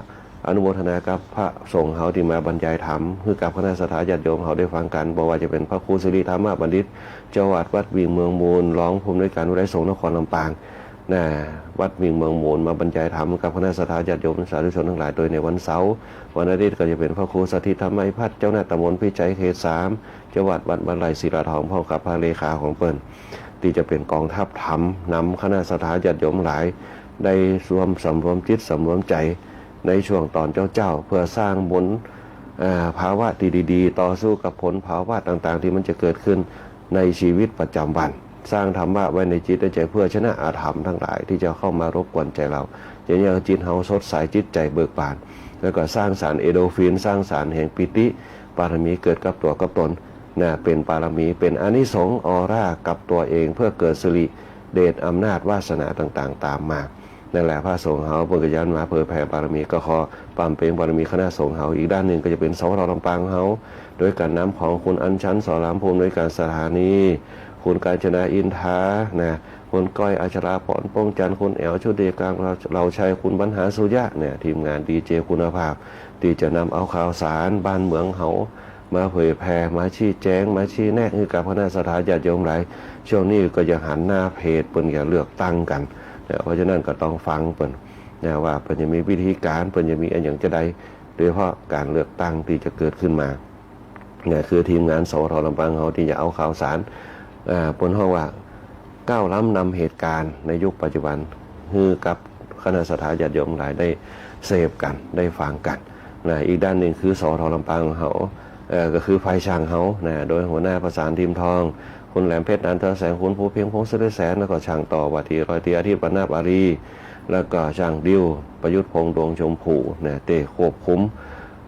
อนุโมทนากับพระสงฆ์เฮาตี้มาบรรยายธรรมหื้อกับคณะศรัทธาญาติโยมเฮาได้ฟังกั๋น บ่ว่าจะเป๋นพระครูสิริธรรมบัณฑิต เจ้าอาวาสวัดวิ่งเมืองมูล รองผู้อำนวยการวิทยาลัยสงฆ์นครลำปาง นะ วัดวิ่งเมืองมูล มาบรรยายธรรมกับคณะศรัทธาญาติโยมสาธุชนตังหลาย โดยในวันเสาร์ วันอาทิตย์ก็จะเป๋นพระครูสถิตธรรมวิพัฒน์ เจ้าคณะตำบลพิชัยเขตสาม เจ้าอาวาสวัดบ้านไร่ศิลาทอง พร้อมกับพระเลขาของเปิ้น ตี้จะเป๋นกองทัพธรรม นำคณะศรัทธาญาติโยมหลาย ได้ร่วมสำรวมจิตสำรวมใจ๋ ในช่วงต๋อนเจ๊าๆ เพื่อสร้างมล เอ่อ ภาวะตี้ดีๆ ต่อสู้กับผลภาวะต่างๆ ตี้มันจะเกิดขึ้นในชีวิตประจ๋ำวัน สร้างธรรมะไว้ในจิตในใจ๋เปื้อชนะอธรรมตังหลายตี้จะเข้ามารบกวนใจ๋เฮา จะเยียะจิตเฮาสดใส จิตใจ๋เบิกบาน แล้วก็สร้างสารเอนโดรฟิน สร้างสารแห่งปีติ บารมีเกิดกับตั๋วกับต๋น นะ เป๋นบารมี เป๋นอานิสงส์ออร่ากับตั๋วเอง เปื้อเกิดสิริเดชอำนาจวาสนาต่างๆ ต๋ามมา นั่นแหละ พระสงฆ์เฮาเปิ้นก็ย้อนมาเผยแผ่บารมี ก็ขอปรำเปรมบารมีคณะสงฆ์เฮา อีกด้านนึ่งก็จะเป๋น สวท ลำปางเฮา โดยก๋านนำของคุณอัญชัน สรามภูมิ โดยก๋านสถานี คุณกาญจนา อินทา นะ คุณก้อย อัชราพร ป้องจันทร์ คุณแอ๋ว ชุติการ เหล่าชัย คุณบรรหาร สุยะ เนี่ย ทีมงานดีเจคุณภาพ ตี้จะนำเอาข่าวสารบ้านเมืองเฮา มาเผยแผ่ มาชี้แจ๋ง มาชี้แนะหื้อกับคณะศรัทธาญาติโยมหลาย ช่วงนี้ก็จะหันหน้าเพจเปิ้นจะเลือกตั้งกั๋น นะ เพราะฉะนั้นก็ต้องฟังเปิ้น นะ ว่าเปิ้นจะมีวิธีก๋าน เปิ้นจะมีอะหยังจาใด โดยเฉพาะก๋านเลือกตั้งตี้จะเกิดขึ้นมา เนี่ย คือทีมงาน สวท ลำปางเฮาตี้จะเอาข่าวสาร อ่า เปิ้นฮ้องว่า ก้าวล้ำนำเหตุการณ์ในยุคปัจจุบัน หื้อกับคณะศรัทธาญาติโยมหลายได้เสพกั๋น ได้ฟังกั๋น นะ อีกด้านนึ่งคือ สวท ลำปางเฮา เอ่อ ก็คือฝ่ายช่างเฮา นะ โดยหัวหน้าประสาน ทิมทอง คุณแหลมเพชร นันทแสง คุณภูเพ็ง พงษ์สิริแสน แล้วก็ช่างต่อ วาทีร้อยตรีอาทิตย์ วรรณปาลี แล้วก็ช่างดิว ประยุทธ์พงษ์ ดวงชมพู นะ เต้ควบคุม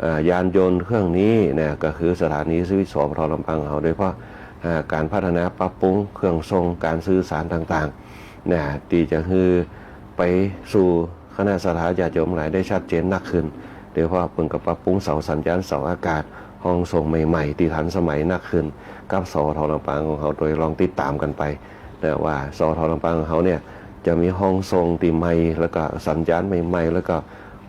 อ่า ยานยนต์เครื่องนี้ นะ ก็คือสถานีวิทยุ สวท ลำปางเฮา โดยเฉพาะ อ่า ก๋านพัฒนาปรับปรุงเครื่องส่งก๋านสื่อสารต่างๆ นะ ตี้จะหื้อไปสู่คณะศรัทธาญาติโยมหลายได้ชัดเจนนักขึ้น โดยเฉพาะเปิ้นก็ปรับปรุงเสาสัญญาณ เสาอากาศ ห้องส่งใหม่ๆ ตี้ทันสมัยนักขึ้น กับ สวท ลำปางของเฮา โดยลองติดต๋ามกั๋นไป นะ ว่า สวท ลำปางของเฮาเนี่ย จะมีห้องส่งตี้ใหม่ แล้วก็สัญญาณใหม่ๆ แล้วก็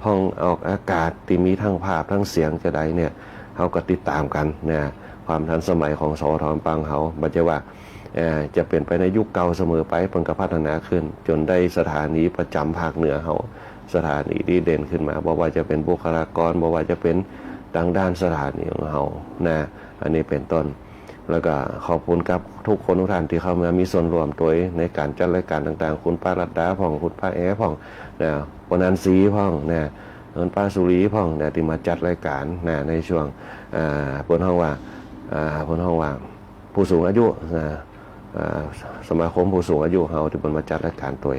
ห้องออกอากาศตี้มีตึงภาพตึงเสียงจาใดเนี่ย เฮาก็ติดต๋ามกั๋น นะ ความทันสมัยของ สวท ลำปางเฮา บ่ใจ้ว่า เอ่อ จะเป๋นไปในยุคเก่าเสมอไป เปิ้นก็พัฒนาขึ้น จ๋นได้สถานีประจ๋ำภาคเหนือเฮา สถานีตี้เด่นขึ้นมา บ่ว่าจะเป๋นบุคลากร บ่ว่าจะเป๋นตางด้านสถานีของเฮา นะ อันนี้เป๋นต้น แล้วก็ขอบคุณกับกู้คนกู้ต้านตี้เข้ามามีส่วนร่วมตวยในก๋านจัดรายก๋านต่างๆ คุณป้ารัตดาพ่อง คุณป้าแอพ่อง นะ ป้านันสีพ่อง นะ คุณป้าสุรีพ่อง นะ ตี้มาจัดรายก๋าน นะ ในช่วง อ่า เปิ้นฮ้องว่า อ่า เปิ้นฮ้องว่า ผู้สูงอายุ นะ อ่า สมาคมผู้สูงอายุเฮาตี้เปิ้นมาจัดรายก๋านตวย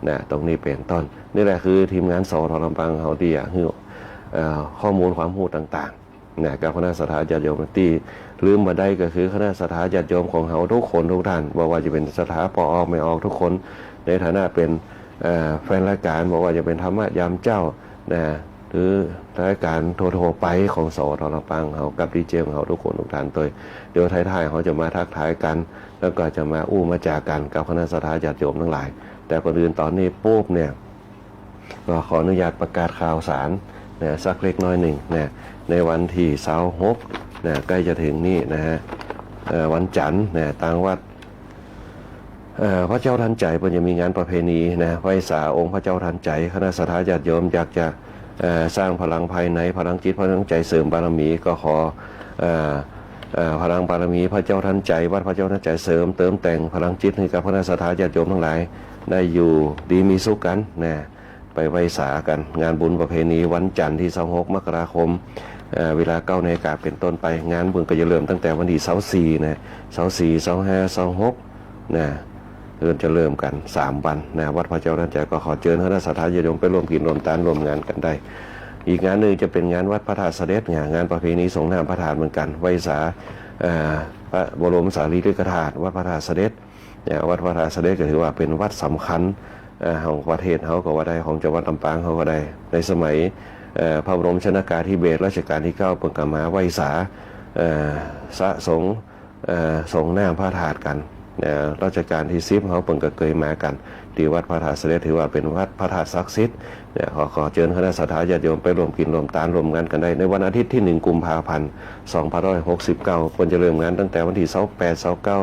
นะ ตรงนี้เป๋นต้น นี่แหละคือทีมงาน สวท ลำปางเฮาตี้อยากหื้อ เอ่อ ข้อมูลความฮู้ต่างๆ นะ กับคณะศรัทธาญาติโยมตี้ลืมบ่ได้ก็คือคณะศรัทธาญาติโยมของเฮากู้คนกู้ต้าน บ่ว่าจะเป๋นศรัทธาป้อออกแม่ออกกู้คน ในฐานะเป๋น เอ่อ แฟนรายก๋าน บ่ว่าจะเป๋นธรรมะยามเจ๊า นะ หรือรายก๋านทั่วๆ ไปของ สวท ลำปางเฮา กับดีเจของเฮากู้คนกู้ต้านตวย เดี๋ยวท้ายๆ เฮาจะมาทักทายกั๋น แล้วก็จะมาอู้มาจ๋ากั๋นกับคณะศรัทธาญาติโยมตังหลาย แต่ก่อนอื่นต๋อนนี้ปุ๊บเนี่ย ก็ขออนุญาตประกาศข่าวสาร นะ สักเล็กน้อยนึ่ง นะ ในวันตี้ซาวหก นะ ใก้จะเถิงนี้นะฮะ เอ่อ วันจั๋นทร์ นะ ตางวัด เอ่อ พระเจ้าทันใจ๋เปิ้นจะมีงานประเพณี นะ ไหว้สาองค์พระเจ้าทันใจ๋ คณะศรัทธาญาติโยมอยากจะ เอ่อ สร้างพลังภายใน พลังจิต พลังใจ๋ เสริมบารมี ก็ขอ เอ่อ เอ่อ พลังบารมีพระเจ้าทันใจ๋ วัดพระเจ้าทันใจ๋ เสริมเติมแต่งพลังจิตหื้อกับคณะศรัทธาญาติโยมตังหลาย ได้อยู่ดีมีสุขกั๋น นะ ไปไหว้สากั๋น งานบุญประเพณีวันจั๋นทร์ตี้ซาวหก มกราคม เอ่อ เวลาเก้านาฬิกาเป๋นต้นไป งานบุญก็จะเริ่มตั้งแต่วันตี้ซาวสี่ นะ ซาวสี่ ซาวห้า ซาวหก นะ เปิ้นจะเริ่มกั๋นสามวัน นะ วัดพระเจ้าทันใจ๋ ก็ขอเจิญคณะศรัทธาญาติโยมไปร่วมกิ๋นร่วมตานร่วมงานกั๋นได้ อีกงานนึ่งจะเป๋นงานวัดพระธาตุเสด็จ นะ งานประเพณีส่งน้ำพระธาตุเหมือนกั๋น ไหว้สา เอ่อ พระบรมสารีริกธาตุ วัดพระธาตุเสด็จ เนี่ย วัดพระธาตุเสด็จก็ถือว่าเป๋นวัดสำคัญ เอ่อ ของประเทศเฮาก็ว่าได้ ของจังหวัดลำปางเฮาก็ได้ ในสมัย เอ่อ พระบรมชนกาธิเบศรรัชกาลตี้เก้า เปิ้นก็มาไหว้สา เอ่อ สะสง เอ่อ สงน้ำพระธาตุกั๋น เอ่อ รัชกาลตี้สิบเฮาเปิ้นก็เกยมากั๋น ตี้วัดพระธาตุเสด็จ ถือว่าเป๋นวัดพระธาตุศักดิ์สิทธิ์ เนี่ย ขอ ขอเจิญคณะศรัทธาญาติโยมไปร่วมกิ๋นร่วมตานร่วมงานกั๋นได้ ในวันอาทิตย์ตี้หนึ่งกุมภาพันธ์ สองพันห้าร้อยหกสิบเก้า เปิ้นจะเริ่มงานตั้งแต่วันตี้ซาวแปด ซาวเก้า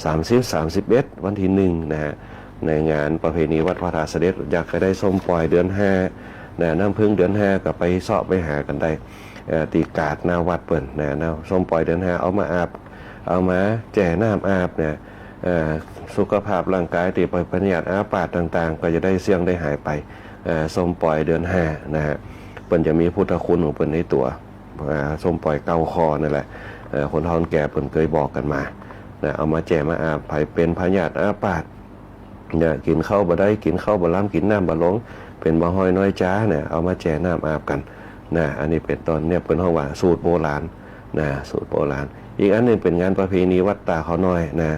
สามสิบ สามสิบเอ็ด วันตี้หนึ่ง นะฮะ ในงานประเพณีวัดพระธาตุเสด็จ อยากจะได้ส้มป่อยเดือนห้า นะ น้ำผึ้งเดือนห้าก็ไปเซาะไปหากั๋นได้ เอ่อ ตี้กาดหน้าวัดเปิ้น นะ นะ ส้มป่อยเดือนห้า เอามาอาบ เอามาแจ่น้ำอาบเนี่ย เอ่อ สุขภาพร่างก๋ายตี้เป๋นพยาธิอาพาธต่างๆ ก็จะได้เสี้ยงได้หายไป เอ่อ ส้มป่อยเดือนห้า นะฮะ เปิ้นจะมีพุทธคุณของเปิ้นในตั๋ว อ่า ส้มป่อยเก้าข้อนั่นแหละ เอ่อ คนเฒ่าคนแก่เปิ้นเกยบอกกั๋นมา นะ เอามาแจ่มาอาบ ใผเป๋นพยาธิอาพาธ เนี่ย กิ๋นข้าวบ่ได้ กิ๋นข้าวบ่ลำ กิ๋นน้ำบ่ลง เป๋นบ่าฮ้อยน้อยจ๊าเนี่ย เอามาแจ่น้ำอาบกั๋นนะ อันนี้เป๋นต้น เนี่ยเปิ้นฮ้องว่าสูตรโบราณนะ สูตรโบราณ อีกอันนึ่งเป๋นงานประเพณีวัดตาข้าวน้อยนะ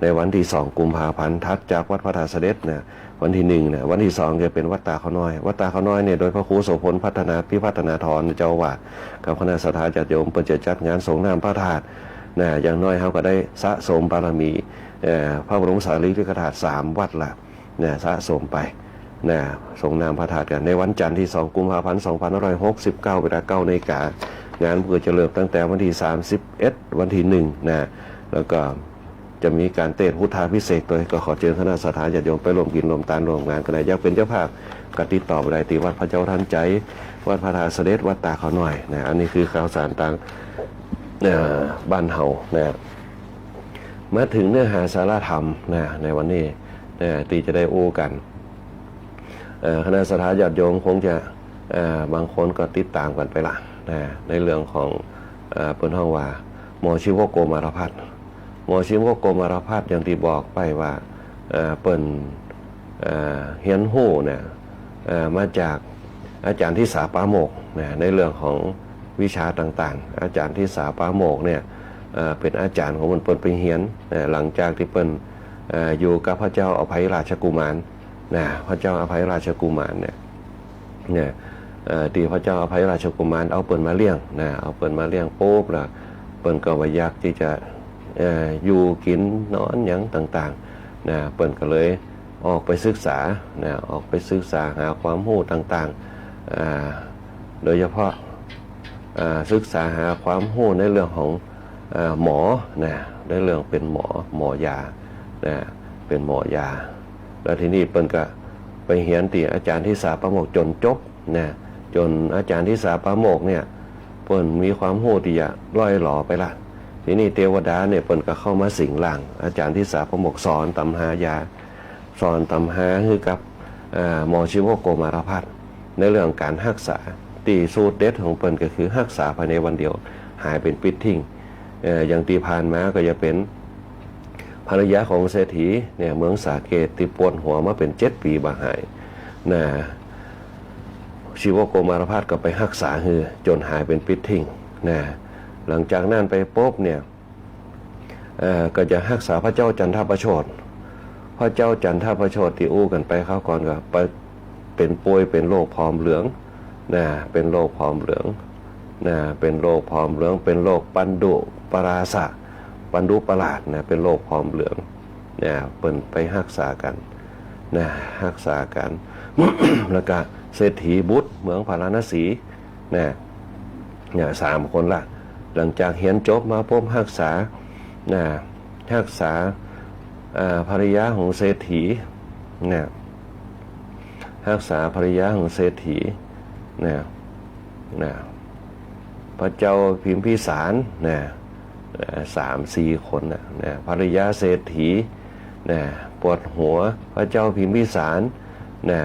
ในวันตี้สองกุมภาพันธ์ ถัดจากวัดพระธาตุเสด็จนะ วันตี้นึ่งนะ วันตี้สองจะเป๋นวัดตาข้าวน้อย วัดตาข้าวน้อยเนี่ย โดยพระครูโสภณ พัฒนา พิพัฒนาธร เจ้าอาวาส กับคณะศรัทธาญาติโยม เปิ้นจะจัดงานสรงน้ำพระธาตุนะ อย่างน้อยเฮาก็ได้สะสมบารมี เอ่อ พระบรมสารีริกธาตุสามวัดละ นะ สะสมไป นะ สรงน้ำพระธาตุกั๋น ในวันจันทร์ตี้สองกุมภาพันธ์ สองพันห้าร้อยหกสิบเก้า เวลาเก้านาฬิกา งานก็จะเริ่มตั้งแต่วันตี้สามสิบเอ็ด วันตี้หนึ่งนะ แล้วก็จะมีก๋านเตศน์พุทธาภิเษกตวย ก็ขอเจิญคณะศรัทธาญาติโยมไปร่วมกิ๋นร่วมตานร่วมงานกั๋นได้ อยากเป๋นเจ้าภาพก็ติดต่อไปได้ตี้วัดพระเจ้าทันใจ วัดพระธาตุเสด็จ วัดตาข้าวน้อยนะ อันนี้คือข่าวสารตาง เอ่อ บ้านเฮานะ มาเถิงเนื้อหาสาระธรรมนะ ในวันนี้นะ ตี้จะได้อู้กั๋น เอ่อ คณะศรัทธาญาติโยมคงจะ เอ่อ บางคนก็ติดต๋ามกั๋นไปละนะ ในเรื่องของ เอ่อ เปิ้นฮ้องว่าหมอชีวกโกมารพัฒน์ หมอชีวกโกมารพัฒน์ อย่างตี้บอกไปว่า เอ่อ เปิ้น เอ่อ เฮียนฮู้เนี่ย เอ่อ มาจากอาจ๋ารย์ทิสาปาโมกข์นะ ในเรื่องของวิชาต่างๆ อาจ๋ารย์ทิสาปาโมกข์เนี่ย เอ่อ เป๋นอาจ๋ารย์ของเปิ้น เปิ้นไปเฮียนนะ หลังจากตี้เปิ้น เอ่อ อยู่กับพระเจ้าอภัยราชกุมารนะ พระเจ้าอภัยราชกุมารเนี่ย เนี่ย เอ่อ ตี้พระเจ้าอภัยราชกุมารเอาเปิ้นมาเลี้ยงนะ เอาเปิ้นมาเลี้ยงปุ๊บแล้ว เปิ้นก็บ่อยากตี้จะ เอ่อ อยู่กิ๋นนอนหยังต่างๆ นะ เปิ้นก็เลยออกไปศึกษานะ ออกไปศึกษาหาความฮู้ต่างๆ อ่า โดยเฉพาะ อ่า ศึกษาหาความฮู้ในเรื่องของ อ่า หมอนะ ในเรื่องเป๋นหมอ หมอยานะ เป๋นหมอยา แล้วทีนี้เปิ้นก็ไปเฮียนตี้อาจ๋ารย์ทิสาปาโมกข์จ๋นจบนะ จ๋นอาจ๋ารย์ทิสาปาโมกข์เนี่ย เปิ้นมีความฮู้ตี้จะล่อยหลอไปละ ทีนี้เตวดาเนี่ยเปิ้นก็เข้ามาสิงร่างอาจ๋ารย์ทิสาปาโมกข์ สอนต๋ำหายา สอนต๋ำหาหื้อกับ เอ่อ หมอชีวกโกมารพัฒน์ ในเรื่องก๋านฮักษา ตี้สูตรเด็ดของเปิ้นก็คือฮักษาภายในวันเดียว หายเป๋นปิดทิ้ง เอ่อ อย่างตี้ผ่านมาก็จะเป๋นภรรยาของเศรษฐีเนี่ย เมืองสาเกต ตี้ปวดหัวมาเป๋นเจ็ดปี๋บ่หายนะ ชีวกโกมารพัฒน์ก็ไปฮักษาหื้อจ๋นหายเป๋นปิดทิ้งนะ หลังจากนั้นไปปุ๊บเนี่ย เอ่อ ก็จะฮักษาพระเจ้าจันทประโชติ พระเจ้าจันทประโชติตี้อู้กั๋นไปคราวก่อนก็ไปเป๋นป่วยเป๋นโรคผอมเหลืองนะ เป๋นโรคผอมเหลืองนะ เป๋นโรคผอมเหลือง เป๋นโรคปันดุปราสะ ปันดุปราสนะ เป๋นโรคผอมเหลืองนะ เปิ้นไปฮักษากั๋นนะ ฮักษากั๋น แล้วก็เศรษฐีบุตรเมืองพาราณสี นะ เนี่ย สามคนละ หลังจากเฮียนจบมาปุ๊บฮักษา นะ ฮักษา อ่า ภรรยาของเศรษฐี นะ ฮักษาภรรยาของเศรษฐี นะ นะ พระเจ้าพิมพิสาร นะ นะ สามสี่คนนะ นะ ภรรยาเศรษฐี นะ ปวดหัว พระเจ้าพิมพิสาร นะ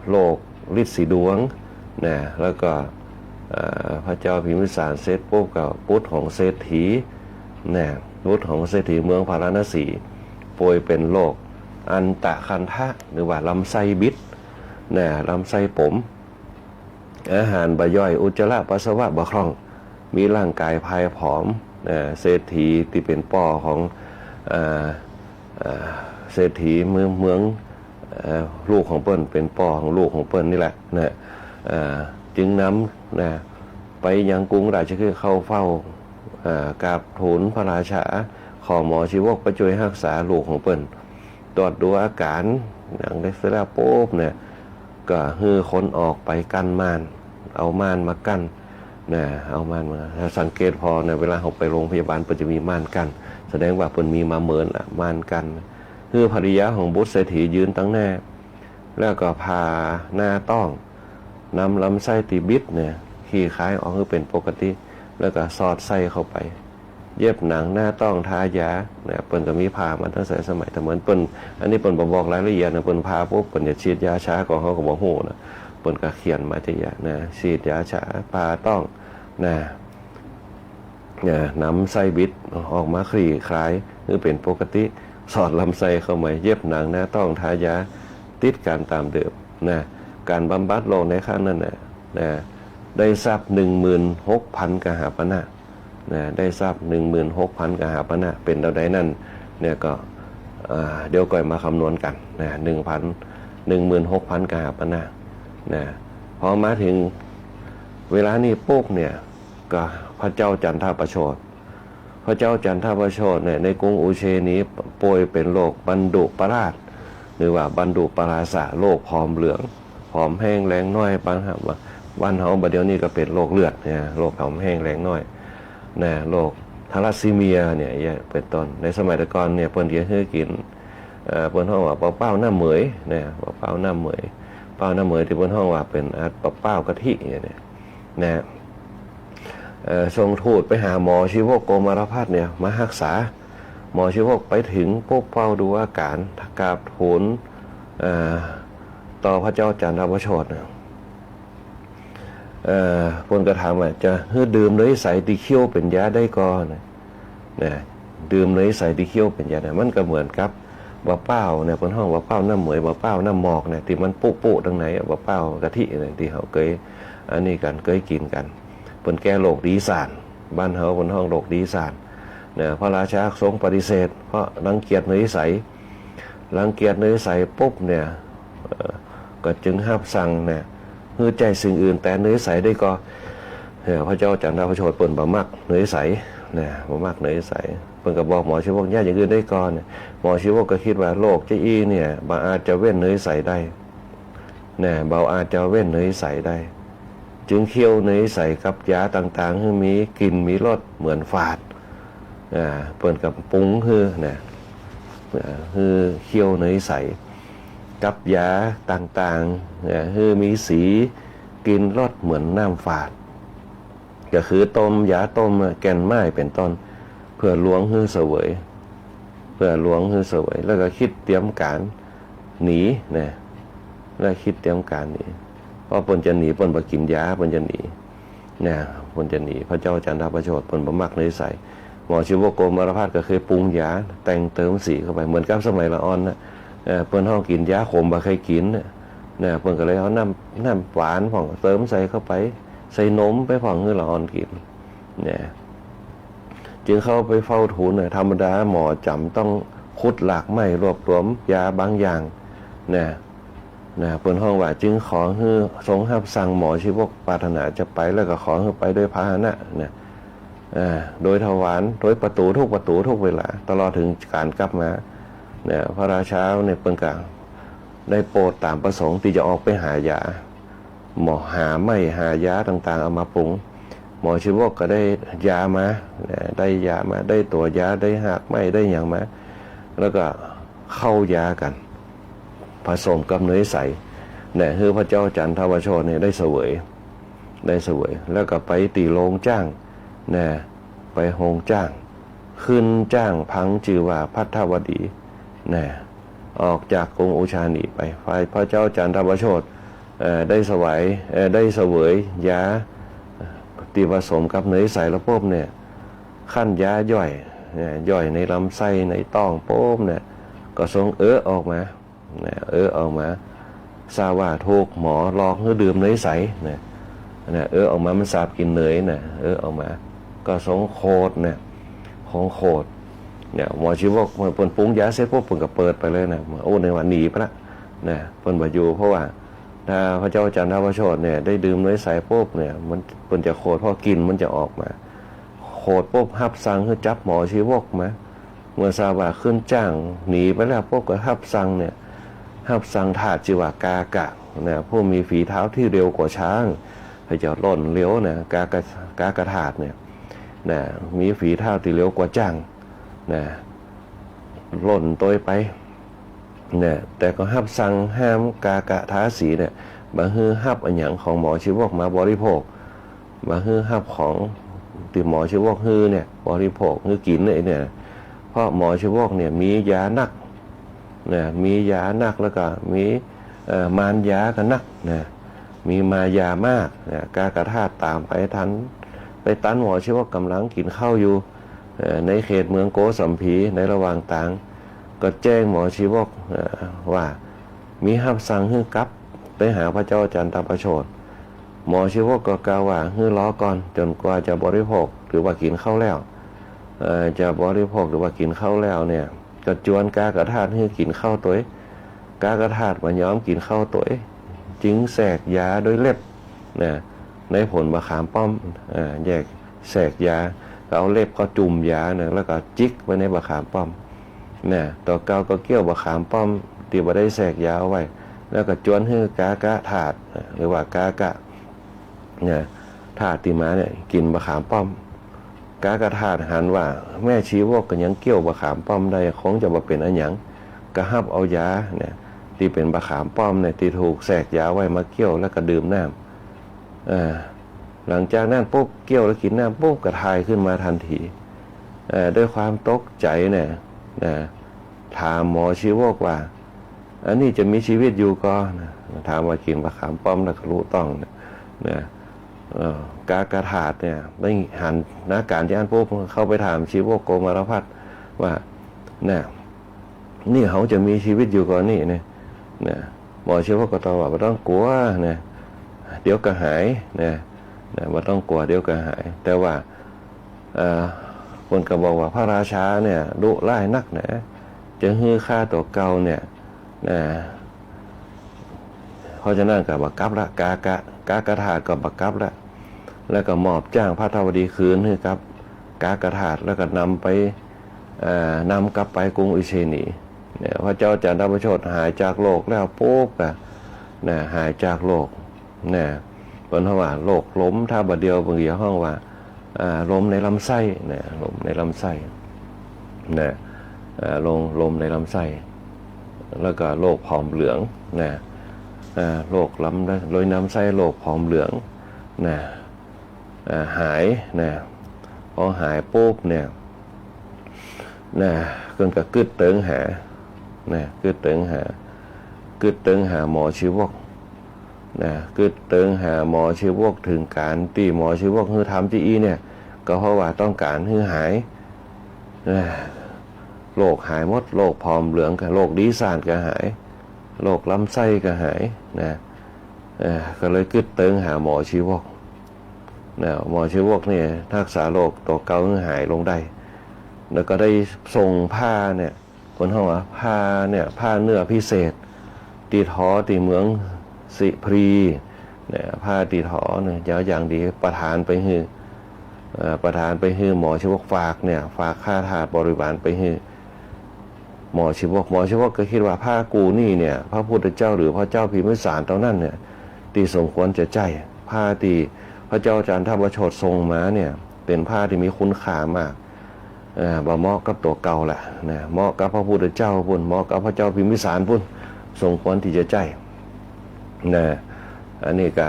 โรค ฤทธิ์สีดวงนะ แล้วก็ เอ่อ พระเจ้าพิมพิสารเสร็จปุ๊บก็บุตรของเศรษฐีนะ บุตรของเศรษฐีเมืองพาราณสี ป่วยเป๋นโรคอันตะคันทะ หรือว่าลำไส้บิดนะ ลำไส้ป๋ม อาหารบ่ย่อย อุจจาระปัสสาวะบ่คล่อง มีร่างกายพายผอมนะ เศรษฐีตี้เป๋นป้อของ เอ่อ เอ่อ เศรษฐีเมือง เมือง เอ่อ ลูกของเปิ้น เป๋นป้อของลูกของเปิ้นนี่แหละนะ เอ่อ จึงนำนะ ไปยังกรุงราชคฤห์เข้าเฝ้า เอ่อ กราบทูลพระราชา ขอหมอชีวกไปจ้วยฮักษาลูกของเปิ้น ตรวจดูอาก๋าร อย่างใดเสร็จแล้วปุ๊บเนี่ย ก็หื้อคนออกไปกั้นม่าน เอาม่านมากั้น นะ เอาม่านมา สังเกตผ่อนะ เวลาเฮาไปโรงพยาบาล เปิ้นจะมีม่านกั้น แสดงว่าเปิ้นมีมาเมินละ ม่านกั้น หื้อภริยาของบุตรเศรษฐียืนตังหน้า แล้วก็ผ่าหน้าต๊อง นำลำไส้ตี้บิดเนี่ย คลี่คลายออกหื้อเป๋นปกติ แล้วก็สอดไส้เข้าไป เย็บหนังหน้าต๊อง ทายา นะ เปิ้นก็มีผ่ามาตั้งแต่สมัยแต่เมิน เปิ้น อันนี้เปิ้นบ่บอกรายละเอียดนะ เปิ้นผ่าปุ๊บ เปิ้นจะฉีดยาชา ก็เฮาก็บ่ฮู้นะ เปิ้นก็เขียนมาจะยะนะ ฉีดยาชา ผ่าต๊อง นะ นะ นำไส้บิดออกมาคลี่คลาย หื้อเป๋นปกติ สอดลำไส้เข้าใหม่ เย็บหนังหน้าต๊อง ทายาติดกั๋นต๋ามเดิมนะ ก๋านบำบัดโรคในครั้งนั้นน่ะนะ ได้ทรัพย์หนึ่งหมื่นหกพันกหาปณะนะ ได้ทรัพย์หนึ่งหมื่นหกพันกหาปณะ เป๋นเต้าใดนั้นเนี่ยก็ อ่า เดี๋ยวก่อยมาคำนวณกั๋นนะ หนึ่งพัน หนึ่งหมื่นหกพันกหาปณะนะ พอมาเถิงเวลานี้ปุ๊บเนี่ย ก็พระเจ้าจันทประโชติ พระเจ้าจันทประโชติเนี่ยในกรุงอุเชนีป่วยเป๋นโรคบันดุปราส หรือว่าบันดุปราสะ โรคผอมเหลือง ผอมแห้งแรงน้อย บ้านเฮา บ้านเฮาบ่าเดี่ยวนี้ก็เป๋นโรคเลือดเนี่ย โรคผอมแห้งแรงน้อยนะ โรคทาลัสซีเมียเนี่ยเป๋นต้น ในสมัยแต่ก่อนเนี่ยเปิ้นจะหื้อกิ๋น เอ่อ เปิ้นฮ้องว่าเป๋าเป้าน้ำเหมยนะ เป๋าเป้าน้ำเหมย เป้าน้ำเหมยตี้เปิ้นฮ้องว่าเป๋น อ่า เป๋าเป้ากะทิเนี่ย นะ เอ่อ ส่งทูตไปหาหมอชีวกโกมารพัสเนี่ยมาฮักษา หมอชีวกไปเถิงปุ๊บเฝ้าดูอาก๋าน กราบทูล เอ่อ ต่อพระเจ้าจันทประโชตินะ เอ่อ เปิ้นก็ถามว่า จะหื้อดื่มเนยใสตี้เคี่ยวเป๋นยาได้ก่อนะ นะ ดื่มเนยใสตี้เคี่ยวเป๋นยานะ มันก็เหมือนกับเป๋าเป้าเนี่ย เปิ้นฮ้องเป๋าเป้าน้ำเหมย เป๋าเป้าน้ำหมอกเนี่ย ตี้มันปุๆ ตังในอะ เป๋าเป้ากะทิเนี่ย ตี้เฮาเกย อันนี้กั๋น เกยกิ๋นกั๋น เปิ้นแก้โรคดีส่าน บ้านเฮาเปิ้นฮ้องโรคดีส่านนะ พระราชาทรงปฏิเสธ เพราะรังเกียจเนยใส รังเกียจเนยใสปุ๊บเนี่ย เอ่อ ก็จึงฮับสั่งเนี่ย หื้อใจ๊สิ่งอื่นแตนเนยใสได้ก่อ เออ พระเจ้าจันทประโชติเปิ้นบ่มักเนยใสนะ บ่มักเนยใส เปิ้นก็บอกหมอชีวก ยาอย่างอื่นได้ก่อเนี่ย หมอชีวกก็กึ๊ดว่าโรคจาอี้เนี่ย บ่อาจจะเว้นเนยใสได้ นะ บ่อาจจะเว้นเนยใสได้ จึงเคี่ยวเนยใสกับยาต่างๆ หื้อมีกลิ่นมีรสเหมือนฝาด อ่า เปิ้นก็ปรุงหื้อนะ อ่า หื้อเคี่ยวเนยใสกับยาต่างๆ อ่า หื้อมีสีกลิ่นรสเหมือนน้ำฝาด ก็คือต้ม ยาต้มแก่นไม้เป๋นต้น เปื้อลวงหื้อเสวย เปื้อลวงหื้อเสวย แล้วก็กึ๊ดเตรียมก๋านหนีนะ แล้วกึ๊ดเตรียมก๋านหนี เพราะเปิ้นจะหนี เปิ้นบ่กิ๋นยา เปิ้นจะหนีนะ เปิ้นจะหนี พระเจ้าจันทประโชติเปิ้นบ่มักเนยใส หมอชีวกโกมารพัสก็เกยปรุงยา แต่งเติมสีเข้าไป เหมือนกับสมัยละอ่อนนะ เอ่อ เปิ้นฮ้องกิ๋นยาขมบ่ใค่กิ๋นนะ นะ เปิ้นก็เลยเอาน้ำ น้ำหวานพ่องเติมใส่เข้าไป ใส่นมไปพ่องหื้อละอ่อนกิ๋น นะ จึงเข้าไปเฝ้าทูลนะ ธรรมดาหมอจ๋ำต้องขุดรากไม้รวบรวมยาบางอย่างนะ นะ เปิ้นฮ้องว่า จึงขอหื้อทรงฮับสั่ง หมอชีวกปรารถนาจะไป แล้วก็ขอหื้อไปด้วยพาหนะนะ อ่า โดยทวาร โดยประตู๋ทุกประตู๋ทุกเวลา ตลอดเถิงก๋านกลับมา นะ พระราชาเนี่ยเปิ้นก็ได้โปรดต๋ามประสงค์ตี้จะออกไปหายา หมอหาไม้หายาต่างๆ เอามาปรุง หมอชีวกก็ได้ยามา นะ ได้ยามา ได้ตั๋วยา ได้ฮากไม้ ได้หยังมา แล้วก็เข้ายากั๋น ผสมกับเนยใส นะ หื้อพระเจ้าจันทประโชติเนี่ยได้เสวย ได้เสวย แล้วก็ไปตี้โฮงจ๊าง นะ ไปโฮงจ๊าง ขึ้นจ๊างพังจื้อว่าภัททวดี นะ ออกจากกรุงอุชานีไป ฝ่ายพระเจ้าจันทประโชติ เอ่อ ได้สวาย เอ่อ ได้เสวยยา ตี้ผสมกับเนยใสแล้วปุ๊บเนี่ย คันยาย่อย นะ ย่อยในลำไส้ในต๊องปุ๊บเนี่ย ก็ทรงเอะออกมา นะ เอะออกมา ทราบว่าถูกหมอหลอกหื้อดื่มเนยใส นะ นะ เอะออกมา มันสาบกลิ่นเนยนะ เอะออกมา ก็ทรงโขดนะ ทรงโขด เนี่ย หมอชีวกเปิ้นปรุงยาเสร็จปุ๊บ เปิ้นก็เปิดไปเลยนะ โอ้ นึกว่าหนีไปละ นะ เปิ้นบ่อยู่ เพราะว่าถ้าพระเจ้าจันทประโชติเนี่ยได้ดื่มเนยใสปุ๊บเนี่ย มัน เปิ้นจะโขด เพราะกลิ่นมันจะออกมา โขดปุ๊บ ฮับสั่งหื้อจับหมอชีวกมา เมื่อทราบว่าขึ้นจ๊างหนีไปแล้วปุ๊บ ก็ฮับสั่งเนี่ย ฮับสั่งทาสจื้อว่ากากะนะ ผู้มีฝีเท้าที่เร็วกว่าช้าง พระเจ้าล่นเร็วนะ กากะ กากะทาสเนี่ยนะ มีฝีเท้าตี้เร็วกว่าจ๊างนะ ล่นตวยไปนะ แต่ก็ฮับสั่งห้ามกากะทาสีเนี่ย บ่หื้อฮับอะหยังของหมอชีวกมาบริโภค บ่หื้อฮับของตี้หมอชีวกหื้อเนี่ยบริโภค หื้อกิ๋นเนี่ย เพราะหมอชีวกเนี่ยมียานักนะ มียานัก แล้วก็มี เอ่อ มารยาก็นักนะ มีมายามากนะ กากะทาสต๋ามไปตัน ไปตันหมอชีวกก่ำลังกิ๋นข้าวอยู่ เอ่อ ในเขตเมืองโกสัมพี ในระหว่างตาง ก็แจ้งหมอชีวก เอ่อ ว่ามีฮับสั่งหื้อกลับไปหาพระเจ้าจันทประโชชน์ หมอชีวกก็กล่าวว่า หื้อรอก่อน จ๋นกว่าจะบริโภค หรือว่ากิ๋นข้าวแล้ว เอ่อ จะบริโภค หรือว่ากิ๋นข้าวแล้วเนี่ย ก็จวนกากธาตุหื้อกิ๋นข้าวตวย กากธาตุบ่ยอมกิ๋นข้าวตวย จึงแสกยาโดยเล็บนะ ในผลบะขามป้อม อ่า แยกแสกยา ก็เอาเล็บเข้าจุ่มยานะ แล้วก็จิกไว้ในบะขามป้อมนะ ตั๋วเก่าก็เคี้ยวบะขามป้อมตี้บ่ได้แสกยาเอาไว้ แล้วก็จวนหื้อกากธาตุนะ หรือว่ากากะ เนี่ย ธาตุตี้มาเนี่ย กิ๋นบะขามป้อม กากธาตุหันว่าแม่ชีวกก็ยังเคี้ยวบะขามป้อมได้ คงจะบ่เป๋นอะหยัง ก็ฮับเอายาเนี่ย ตี้เป๋นบะขามป้อมเนี่ย ตี้ถูกแสกยาไว้มาเคี้ยวแล้วก็ดื่มน้ำ เอ่อ หลังจากนั้นปุ๊บ เคี้ยวแล้วกิ๋นน้ำปุ๊บ ก็ถ่ายขึ้นมาตันที เอ่อ ด้วยความตกใจ๋เนี่ย นะ ถามหมอชีวกว่า อันนี้จะมีชีวิตอยู่ก่อนะ ถามว่ากิ๋นบะขามป้อมแล้วก็ลุต้องเนี่ยนะ เอ่อ กากธาตุเนี่ย ได้หันอาก๋านอย่างนั้นปุ๊บ เข้าไปถามชีวกโกมารพัสว่า น่ะ นี่เฮาจะมีชีวิตอยู่ก่อนี่เนี่ย นะ หมอชีวกก็ตอบว่า บ่ต้องกั๋วนะ เดี๋ยวก็หายนะ นะ บ่ต้องกั๋ว เดี๋ยวก็หาย แต่ว่า เอ่อ เปิ้นก็บอกว่าพระราชาเนี่ยดุร้ายนักนะ จะหื้อฆ่าตั๋วเก่าเนี่ยนะ เพราะฉะนั้นก็บ่กลับละ กากะ กากธาตุก็บ่กลับละ แล้วก็มอบจ้างพระธาวดีคืนหื้อกับกากธาตุ แล้วก็นำไป เอ่อ นำกลับไปกรุงอุเชนีเนี่ย พระเจ้าจันทประโชชน์หายจากโรคแล้วปุ๊บก็ นะ หายจากโรค นะ เปิ้นฮ้องว่าโรคลม ถ้าบ่าเดี่ยวเปิ้นจะฮ้องว่า อ่า ลมในลำไส้นะ ลมในลำไส้นะ อ่า ลม ลมในลำไส้ แล้วก็โรคผอมเหลืองนะ อ่า โรคลำ ลมในลำไส้ โรคผอมเหลืองนะ อ่า หายนะ พอหายปุ๊บเนี่ยนะ เปิ้นก็กึ๊ดเติงหานะ กึ๊ดเติงหา กึ๊ดเติงหาหมอชีวก นะ กึ๊ดเติงหาหมอชีวก เถิงก๋านตี้หมอชีวกหื้อทำตี้อี้เนี่ย ก็เพราะว่าต้องก๋านหื้อหาย นะ โรคหายหมด โรคผอมเหลืองก็ โรคดีซ่านก็หาย โรคลำไส้ก็หาย นะ เอ่อ ก็เลยกึ๊ดเติงหาหมอชีวก นะ หมอชีวกเนี่ยฮักษาโรคตั๋วเก่าหื้อหายลงได้ แล้วก็ได้ส่งผ้าเนี่ย เปิ้นฮ้องว่าผ้าเนี่ย ผ้าเนื้อพิเศษ ตี้ทอตี้เมืองสิพลีเนี่ย ผ้าตี้ทอเนี่ย ยาวอย่างดี ประทานไปหื้อ เอ่อ ประทานไปหื้อหมอชีวก ฝากเนี่ย ฝากข้าทาสบริวารไปหื้อหมอชีวก หมอชีวกก็กึ๊ดว่าผ้ากู่นี่เนี่ย พระพุทธเจ้าหรือพระเจ้าพิมพิสารเต้านั้นเนี่ย ตี้สมควรจะใจ๊ ผ้าตี้พระเจ้าจันทประโชชน์ส่งมาเนี่ย เป๋นผ้าตี้มีคุณค่ามาก เอ่อ บ่เหมาะกับตั๋วเก่าละนะ เหมาะกับพระพุทธเจ้าปุ้น เหมาะกับพระเจ้าพิมพิสารปุ้น สมควรตี้จะใจ๊นะ อันนี้ก็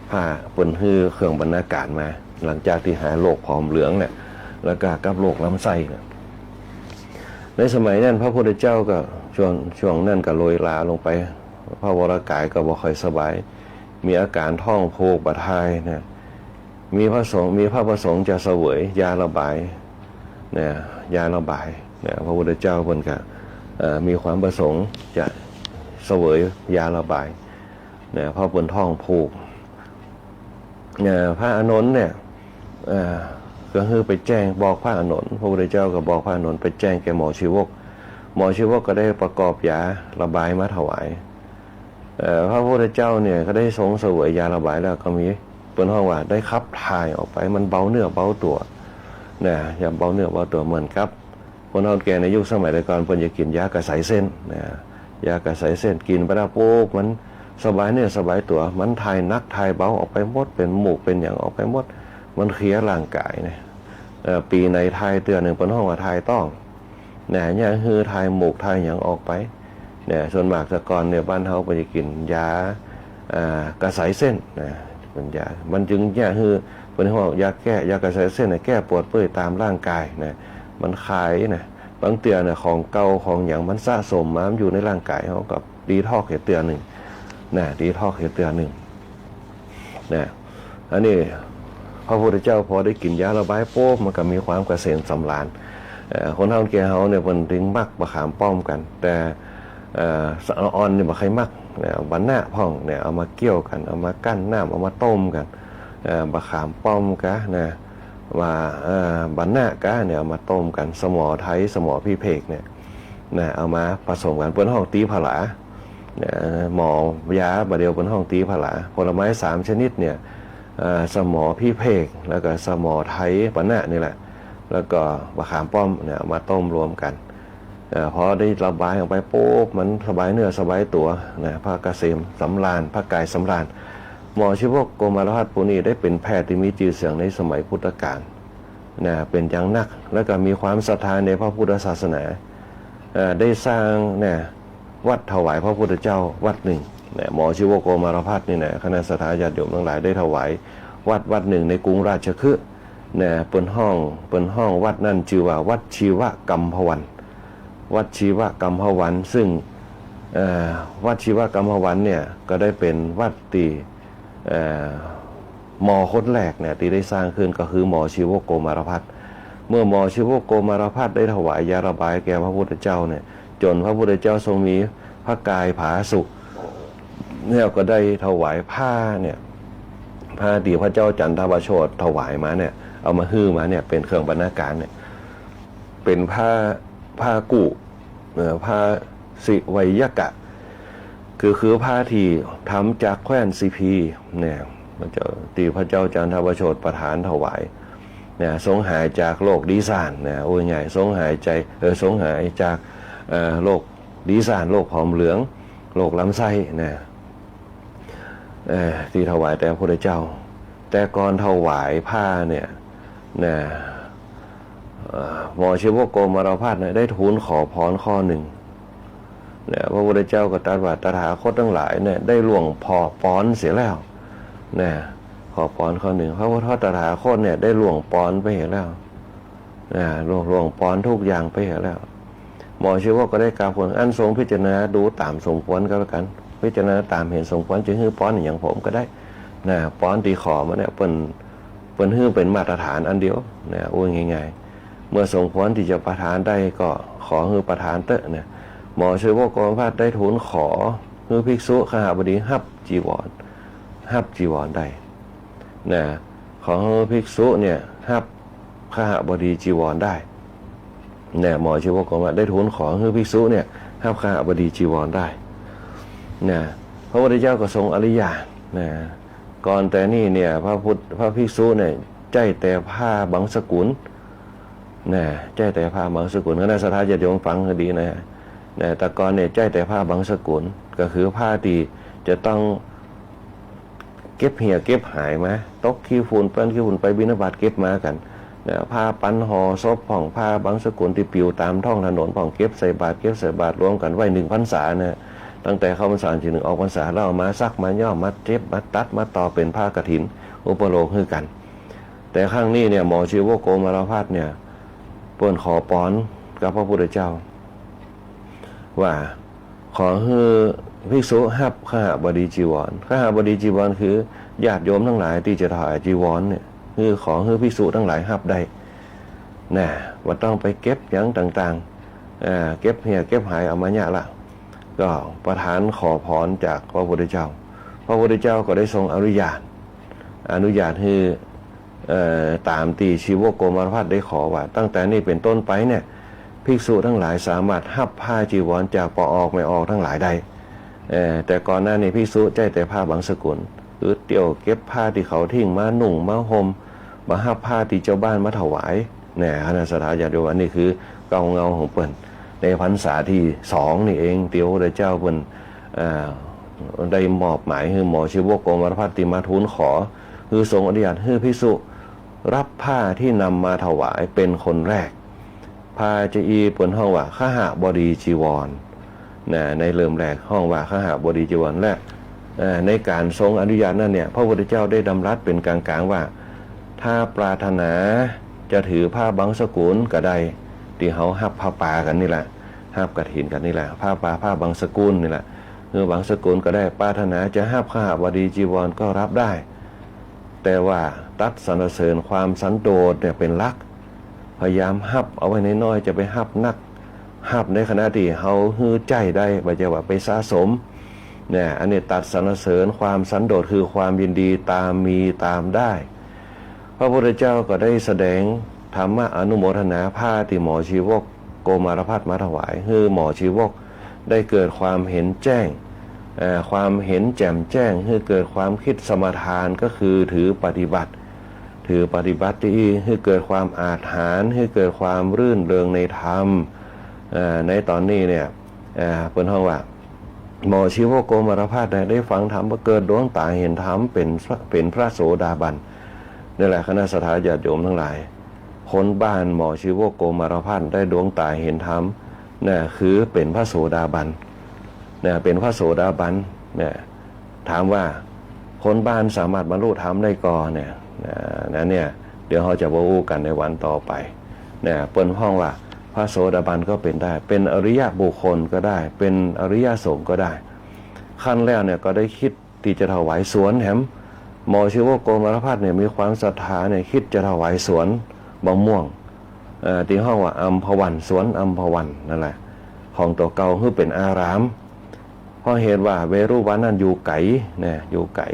ผ้าเปิ้นหื้อเครื่องบรรณาการมา หลังจากตี้หายโรคผอมเหลืองเนี่ย แล้วก็กับโรคลำไส้เนี่ย ในสมัยนั้นพระพุทธเจ้าก็ช่วง ช่วงนั้นก็โรยราลงไป พระวรกายก็บ่ค่อยสบาย มีอาก๋านท้องผูกบ่ถ่ายนะ มีพระสงฆ์ มีพระประสงค์จะเสวยยาระบายนะ ยาระบายนะ พระพุทธเจ้าเปิ้นก็ เอ่อ มีความประสงค์จะเสวยยาระบายนะ เพราะเปิ้นท้องผูก เอ่อ พระอานนท์เนี่ย เอ่อ ก็คือไปแจ้งบอกพระอานนท์ พระพุทธเจ้าก็บอกพระอานนท์ไปแจ้งแก่หมอชีวก หมอชีวกก็ได้ประกอบยาระบายมาถวาย เอ่อ พระพุทธเจ้าเนี่ยก็ได้ทรงเสวยยาระบายแล้วก็มี เปิ้นฮ้องว่าได้ขับถ่ายออกไป มันเบาเนื้อเบาตั๋วนะ ยาเบาเนื้อเบาตั๋ว เหมือนกับคนเฒ่าแก่ในยุคสมัยแต่ก่อนเปิ้นจะกิ๋นยากระใสเส้นนะ ยากระใสเส้นกิ๋นไปแล้วปุ๊บมันสบายเนื้อสบายตั๋ว มันถ่ายหนักถ่ายเบาออกไปหมด เป๋นมูกเป๋นหยังออกไปหมด มันเคลียร์ร่างกายนะ เอ่อ ปี๋ไหนถ่ายเตื้อนึ่ง เปิ้นฮ้องว่าถ่ายต้อง นะ เยียะหื้อถ่ายมูกถ่ายหยังออกไป นะ ส่วนมากแต่ก่อนเนี่ยบ้านเฮาเปิ้นจะกิ๋นยา อ่า กระใสเส้น นะ เปิ้นยา มันจึงเยียะหื้อ เปิ้นฮ้องยาแก้ ยากระใสเส้นเนี่ยแก้ปวดเปื่อยต๋ามร่างกาย นะ มันคลาย นะ บางเตื้อเนี่ยของเก่าของหยังมันสะสมมา มันอยู่ในร่างกายเฮาก็ดีท็อกเหียเตื้อนึ่ง นะ ดีท็อกเหียเตื้อนึ่ง นะ อันนี้ พระพุทธเจ้าพอได้กิ๋นยาระบายปุ๊บ มันก็มีความเกษมสำราญ เอ่อ คนเฒ่าแก่เฮาเนี่ยเปิ้นตึงมักบะขามป้อมกั๋น แต่ เอ่อ สาวอ่อนเนี่ยบ่ใค่มักเนี่ย บะหน้าพ่องเนี่ย เอามาเกี้ยวกั๋น เอามากั้นน้ำ เอามาต้มกั๋น เอ่อ บะขามป้อมกานะ ว่า เอ่อ บะหน้ากาเนี่ย เอามาต้มกั๋น สมอไทย สมอพิเภกเนี่ย นะ เอามาผสมกั๋น เปิ้นฮ้องตีผลา นะ หมอยาบ่าเดี่ยวเปิ้นฮ้องตีผลา ผลไม้สามชนิดเนี่ย เอ่อ สมอพิเภก แล้วก็สมอไทย บะหน้านี่แหละ แล้วก็บะขามป้อมเนี่ย เอามาต้มรวมกั๋น เอ่อ พอได้ระบายออกไปปุ๊บ มันสบายเนื้อสบายตั๋วนะ พระเกษมสำราญ พระกายสำราญ หมอชีวกโกมารพัสต์ผู้นี้ได้เป๋นแพทย์ตี้มีจื้อเสียงในสมัยพุทธกาล นะ เป๋นอย่างนัก แล้วก็มีความศรัทธาในพระพุทธศาสนา เอ่อ ได้สร้าง นะ วัดถวายพระพุทธเจ้าวัดนึ่ง นะ หมอชีวกโกมารพัสต์นี่นะ คณะศรัทธาญาติโยมตังหลาย ได้ถวายวัดวัดนึ่งในกรุงราชคฤห์ นะ เปิ้นฮ้อง เปิ้นฮ้องวัดนั้นจื้อว่าวัดชีวกัมภวัน วัดชีวกัมภวัน ซึ่ง เอ่อ วัดชีวกัมภวันเนี่ย ก็ได้เป๋นวัดตี้ เอ่อ หมอคนแรกเนี่ย ตี้ได้สร้างขึ้นก็คือหมอชีวกโกมารพัสต์ เมื่อหมอชีวกโกมารพัสต์ได้ถวายยาระบายแก่พระพุทธเจ้าเนี่ย จ๋นพระพุทธเจ้าทรงมีพระกายผาสุก แล้วก็ได้ถวายผ้าเนี่ย ผ้าตี้พระเจ้าจันทประโชตถวายมาเนี่ย เอามาหื้อมาเนี่ย เป๋นเครื่องบรรณาการเนี่ย เป๋นผ้า ผ้ากู้ เอ่อ ผ้าสิไวยกะ คือ คือผ้าตี้ทำจากแคว้นสิพีเนี่ย พระเจ้า ตี้พระเจ้าจันทประโชตประทานถวายเนี่ย ทรงหายจากโรคดีสานเนี่ย โอ้ย ง่าย ทรงหายใจ เออ ทรงหายจาก เอ่อ โรคดีสาน โรคผอมเหลือง โรคลำไส้เนี่ย เอ่อ ตี้ถวายแด่พระพุทธเจ้า แต่ก่อนถวายผ้าเนี่ย นะ เอ่อ หมอชีวกโกมารพัสต์เนี่ย ได้ทูลขอพรข้อนึ่ง นะ พระพุทธเจ้าก็ตรัสว่า ตถาคตตังหลายเนี่ย ได้ล่วงผ่อปอนเสียแล้ว นะ ขอปอนข้อนึ่ง พระพุทธตถาคตเนี่ย ได้ล่วงปอนไปเหียแล้ว นะ ล่วง ล่วงปอนทุกอย่างไปเหียแล้ว หมอชีวกก็ได้กราบทูล อั้นทรงพิจารณาดูต๋ามสมควรก็แล้วกั๋น พิจารณาต๋ามเห็นสมควร จะหื้อปอนอะหยังผมก็ได้ นะ ปอนตี้ขอมาเนี่ย เปิ้น เปิ้นหื้อเป๋นมาตรฐานอันเดียวนะ โอ้ย ง่ายๆ เมื่อสมควรตี้จะประทานได้ก็ขอหื้อประทานเต๊อะนะ หมอชีวกโกมารพัสต์ได้ทูลขอหื้อภิกษุคหบดีฮับจีวร ฮับจีวรได้นะ ขอหื้อภิกษุเนี่ยฮับคหบดีจีวรได้ เนี่ย หมอชีวกโกมารพัสต์ได้ทูลขอหื้อภิกษุเนี่ยฮับคหบดีจีวรได้ เนี่ย พระพุทธเจ้าก็ทรงอนุญาต เนี่ย ก่อนแต่นี้เนี่ย พระพุทธ พระภิกษุเนี่ย ใจ๊แต่ผ้าบังสกุล เนี่ย ใจ๊แต่ผ้าบังสกุล คณะศรัทธาญาติโยมฟังหื้อดีนะ เนี่ย แต่ก่อนเนี่ย ใจ๊แต่ผ้าบังสกุล ก็คือผ้าตี้จะต้อง เก็บเหียเก็บหายมา ตกขี้ฝุ่น เปื้อนขี้ฝุ่น ไปบิณฑบาตเก็บมากั๋นนะ ผ้าปันห่อศพพ่อง ผ้าบังสกุลตี้ปิวต๋ามท้องถนนพ่อง เก็บใส่บาตร เก็บใส่บาตรรวมกั๋นไว้นึ่งพรรษานะ ตั้งแต่เข้าพรรษาจนเถิงออกพรรษา แล้วเอามาซัก มาย้อม มาเย็บ มาตัด มาต่อเป๋นผ้ากฐิน อุปโลกน์หื้อกั๋น แต่ครั้งนี้เนี่ย หมอชีวกโกมารพัสต์เนี่ย เปิ้นขอปอนกับพระพุทธเจ้า ว่า ขอหื้อภิกษุฮับคหบดีจีวร คหบดีจีวรคือญาติโยมตังหลายตี้จะถวายจีวรเนี่ย คือขอหื้อภิกษุตังหลายฮับได้นะ บ่ต้องไปเก็บหยังต่างๆ อ่า เก็บเหียเก็บหายเอามาเยียะละ ก็ประทานขอปอนจากพระพุทธเจ้า พระพุทธเจ้าก็ได้ทรงอนุญาต อนุญาตหื้อ เอ่อ ต๋ามตี้ชีวกโกมารพัสต์ได้ขอว่า ตั้งแต่นี้เป๋นต้นไปเนี่ย ภิกษุตังหลายสามารถฮับผ้าจีวรจากป้อออกแม่ออกตังหลายได้ เอ่อ แต่ก่อนหน้านี้ภิกษุใจ๊แต่ผ้าบังสกุล คือเตียวเก็บผ้าตี้เขาทิ้งมานุ่งมาห่ม บ่ฮับผ้าตี้เจ้าบ้านมาถวาย เนี่ย คณะศรัทธาญาติโยม อันนี้คือเก๊าเหง้าของเปิ้น ในพรรษาตี้สองนี่เอง ตี้พระพุทธเจ้าเปิ้น เอ่อ ได้มอบหมายหื้อหมอชีวกโกมารพัสต์ตี้มาทูลขอ คือทรงอนุญาตหื้อภิกษุรับผ้าตี้นำมาถวายเป๋นคนแรก ผ้าจาอี้เปิ้นฮ้องว่า คหบดีจีวร นะ ในเริ่มแรกฮ้องว่า คหบดีจีวร และ เอ่อ ในก๋านทรงอนุญาตนั้นเนี่ย พระพุทธเจ้าได้ดำรัสเป๋นกลางๆ ว่า ถ้าปรารถนาจะถือผ้าบังสกุลก็ได้ ตี้เฮาฮับผ้าป่ากั๋นนี่แหละ ฮับกฐินกั๋นนี่แหละ ผ้าป่า ผ้าบังสกุลนี่แหละ คือบังสกุลก็ได้ ปรารถนาจะฮับคหบดีจีวรก็รับได้ แต่ว่าตรัสสรรเสริญความสันโดษเนี่ยเป๋นหลัก พยายามฮับเอาไว้น้อยๆ จะไปฮับนัก ฮับในขณะตี้เฮาหื้อใจ๊ได้ บ่ใจ้ว่าไปสะสม เนี่ย อันนี้ตรัสสรรเสริญความสันโดษคือความยินดีตามมีตามได้ พระพุทธเจ้าก็ได้แสดงธรรมะอนุโมทนาผ้าตี้หมอชีวกโกมารพัสมาถวาย หื้อหมอชีวกได้เกิดความเห็นแจ้ง เอ่อ ความเห็นแจ่มแจ้ง หื้อเกิดความคิดสมาทาน ก็คือถือปฏิบัติ ถือปฏิบัติตี้หื้อเกิดความอาจหาญ หื้อเกิดความรื่นเริงในธรรม เอ่อ ในต๋อนนี้เนี่ย เอ่อ เปิ้นฮ้องว่า หมอชีวกโกมารพัสเนี่ยได้ฟังธรรม เกิดดวงต๋าเห็นธรรม เป๋นพระ เป๋นพระโสดาบัน นี่แหละ คณะศรัทธาญาติโยมตังหลาย คนบ้านหมอชีวกโกมารพัสได้ดวงต๋าเห็นธรรม เนี่ย คือเป๋นพระโสดาบัน เนี่ย เป๋นพระโสดาบัน เนี่ย ถามว่าคนบ้านสามารถบรรลุธรรมได้ก่อ เนี่ย นะ นั้นเนี่ย เดี๋ยวเฮาจะมาอู้กั๋นในวันต่อไป เนี่ย เปิ้นฮ้องว่าพระโสดาบันก็เป๋นได้ เป๋นอริยบุคคลก็ได้ เป๋นอริยสงฆ์ก็ได้ ขั้นแรกเนี่ยก็ได้คิดตี้จะถวายสวนแหม หมอชีวกโกมารพัสเนี่ยมีความศรัทธาเนี่ย คิดจะถวายสวนมะม่วง เอ่อ ตี้ฮ้องว่าอัมพวัน สวนอัมพวันนั่นแหละ ของตั๋วเก่าหื้อเป๋นอาราม เพราะเหตุว่าเวฬุวันนั้นอยู่ไก๋ นะ อยู่ไก๋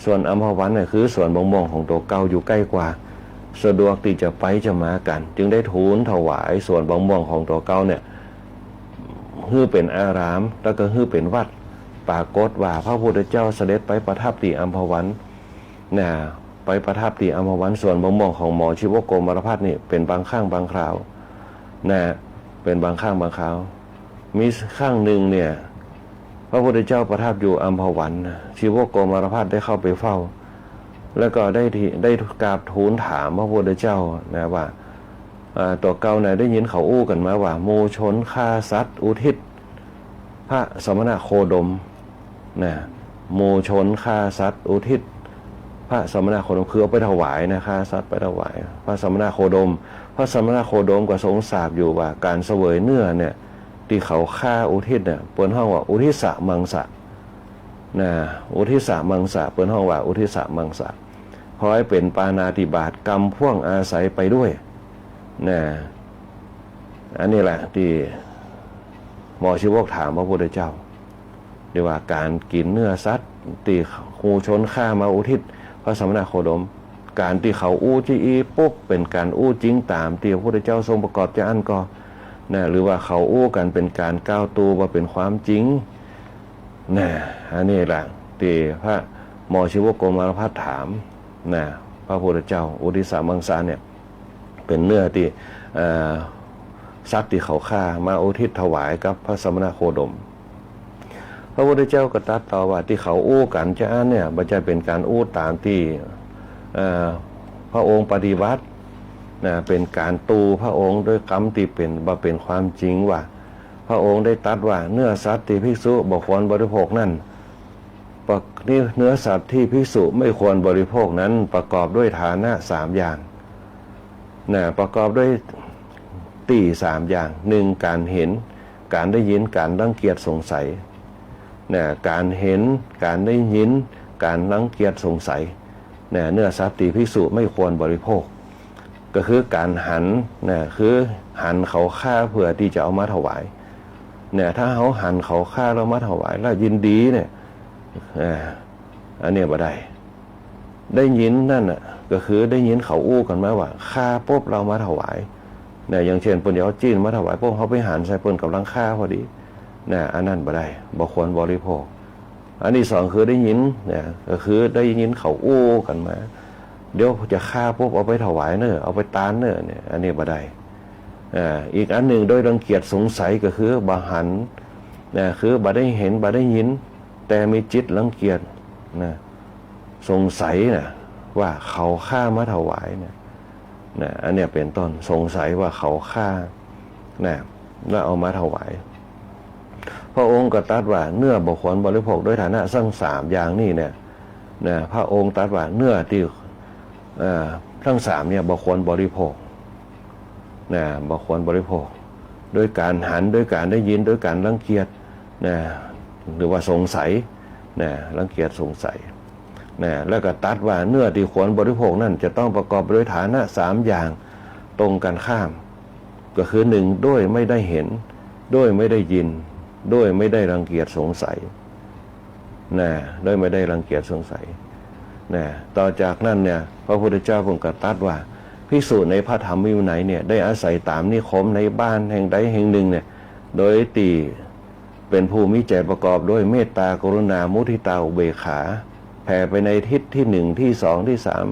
ส่วนอัมพวันเนี่ยคือสวนมะม่วงของตั๋วเก่าอยู่ใก้กว่า สะดวกตี้จะไปจะมากั๋น จึงได้ทูลถวายสวนมะม่วงของตั๋วเก่าเนี่ย หื้อเป๋นอาราม แล้วก็หื้อเป๋นวัด ปรากฏว่าพระพุทธเจ้าเสด็จไปประทับตี้อัมพวัน นะ ไปประทับตี้อัมพวัน สวนมะม่วงของหมอชีวกโกมารพัสนี่เป๋นบางครั้งบางคราว นะ เป๋นบางครั้งบางคราว มีครั้งนึ่งเนี่ย พระพุทธเจ้าประทับอยู่อัมพวัน ชีวกโกมารพัสได้เข้าไปเฝ้า แล้วก็ได้ที่ ได้กราบทูลถามพระพุทธเจ้านะว่า อ่า ตั๋วเก่าน่ะได้ยินเขาอู้กั๋นมาว่า หมู่ชนฆ่าสัตว์อุทิศพระสมณโคดม นะ หมู่ชนฆ่าสัตว์อุทิศพระสมณโคดม คือเอาไปถวายนะ ฆ่าสัตว์ไปถวายพระสมณโคดม พระสมณโคดมก็ทรงทราบอยู่ว่าก๋านเสวยเนื้อเนี่ย ตี้เขาฆ่าอุทิศเนี่ย เปิ้นฮ้องว่าอุทิสสะมังสะ นะ อุทิสสะมังสะ เปิ้นฮ้องว่าอุทิสสะมังสะ เพราะหื้อเป๋นปาณาติบาต กรรมพ่วงอาศัยไปด้วย นะ อันนี้แหละตี้หมอชีวกถามพระพุทธเจ้า เรียกว่าก๋านกิ๋นเนื้อสัตว์ตี้หมู่ชนฆ่ามาอุทิศพระสมณโคดม ก๋านตี้เขาอู้จาอี้ปุ๊บ เป๋นก๋านอู้จริงต๋ามตี้พระพุทธเจ้าทรงประกอบจาอั้นก่อ นะ หรือว่าเขาอู้กั๋นเป๋นก๋านกล่าวตู่บ่เป๋นความจริง นะ อันนี้แหละตี้พระหมอชีวกโกมารพัสถาม นะ พระพุทธเจ้า อุทิสสะมังสะเนี่ย เป๋นเนื้อตี้ เอ่อ สัตว์ตี้เขาฆ่ามาอุทิศถวายกับพระสมณโคดม พระพุทธเจ้าก็ตรัสต่อว่า ตี้เขาอู้กั๋นจาอั้นเนี่ย บ่ใจ้เป๋นก๋านอู้ต๋ามตี้ เอ่อ พระองค์ปฏิบัติ นะ เป๋นก๋านตู่พระองค์ด้วยกำตี้เป๋น บ่เป๋นความจริงว่า พระองค์ได้ตรัสว่า เนื้อสัตว์ตี้ภิกษุบ่ควรบริโภคนั้น ปะ นี่ เนื้อสัตว์ที่ภิกษุไม่ควรบริโภคนั้นประกอบด้วยฐานะสามอย่าง นะ ประกอบด้วยตี้สามอย่าง หนึ่ง ก๋านเห็น ก๋านได้ยิน ก๋านรังเกียจสงสัย นะ ก๋านเห็น ก๋านได้ยิน ก๋านรังเกียจสงสัย นะ เนื้อสัตว์ตี้ภิกษุไม่ควรบริโภค ก็คือก๋านหัน นะ คือหันเขาฆ่าเพื่อตี้จะเอามาถวาย เนี่ย ถ้าเฮาหันเขาฆ่าแล้วมาถวายแล้วยินดีเนี่ย อ่า อันเนี้ยบ่ได้ ได้ยินนั่นน่ะ ก็คือได้ยินเขาอู้กั๋นมาว่าฆ่าปุ๊บแล้วมาถวาย เนี่ย อย่างเช่น เปิ้นจะเอาจีนมาถวายปุ๊บ เฮาไปหันใส่เปิ้นก่ำลังฆ่าพอดี เนี่ย อันนั้นบ่ได้ บ่ควรบริโภค อันตี้สองคือได้ยิน เนี่ย ก็คือได้ยินเขาอู้กั๋นมา เดี๋ยวจะฆ่าปุ๊บเอาไปถวายเน่อ เอาไปตานเน่อ เนี่ย อันนี้บ่ได้ อ่า อีกอันนึ่งโดยรังเกียจสงสัยก็คือบ่หัน นะ คือบ่ได้เห็น บ่ได้ยิน แต่มีจิตรังเกียจ นะ สงสัยนะ ว่าเขาฆ่ามาถวายเนี่ย นะ อันเนี้ยเป๋นต้น สงสัยว่าเขาฆ่า นะ แล้วเอามาถวาย พระองค์ก็ตรัสว่าเนื้อบ่ควรบริโภคด้วยฐานะทั้งสามอย่างนี้เนี่ย นะ พระองค์ตรัสว่าเนื้อตี้ เอ่อ ทั้งสามเนี่ยบ่ควรบริโภค นะ บ่ควรบริโภค ด้วยก๋านหัน ด้วยก๋านได้ยิน ด้วยก๋านรังเกียจ นะ หรือว่าสงสัย นะ รังเกียจสงสัย นะ แล้วก็ตรัสว่าเนื้อตี้ควรบริโภคนั้นจะต้องประกอบด้วยฐานะสามอย่างตรงกันข้าม ก็คือหนึ่ง ด้วยไม่ได้เห็น ด้วยไม่ได้ยิน ด้วยไม่ได้รังเกียจสงสัย นะ ด้วยไม่ได้รังเกียจสงสัย นะ ต่อจากนั้นเนี่ย พระพุทธเจ้าเพิ่นก็ตรัสว่า ภิกษุในพระธรรมวินัยเนี่ย ได้อาศัยต๋ามนิคมในบ้านแห่งใดแห่งหนึ่งเนี่ย โดยตี้ เป็นผู้มีใจ๋ประกอบด้วยเมตตา กรุณา มุทิตา อุเบกขา แผ่ไปในทิศที่หนึ่ง ที่สอง ที่สาม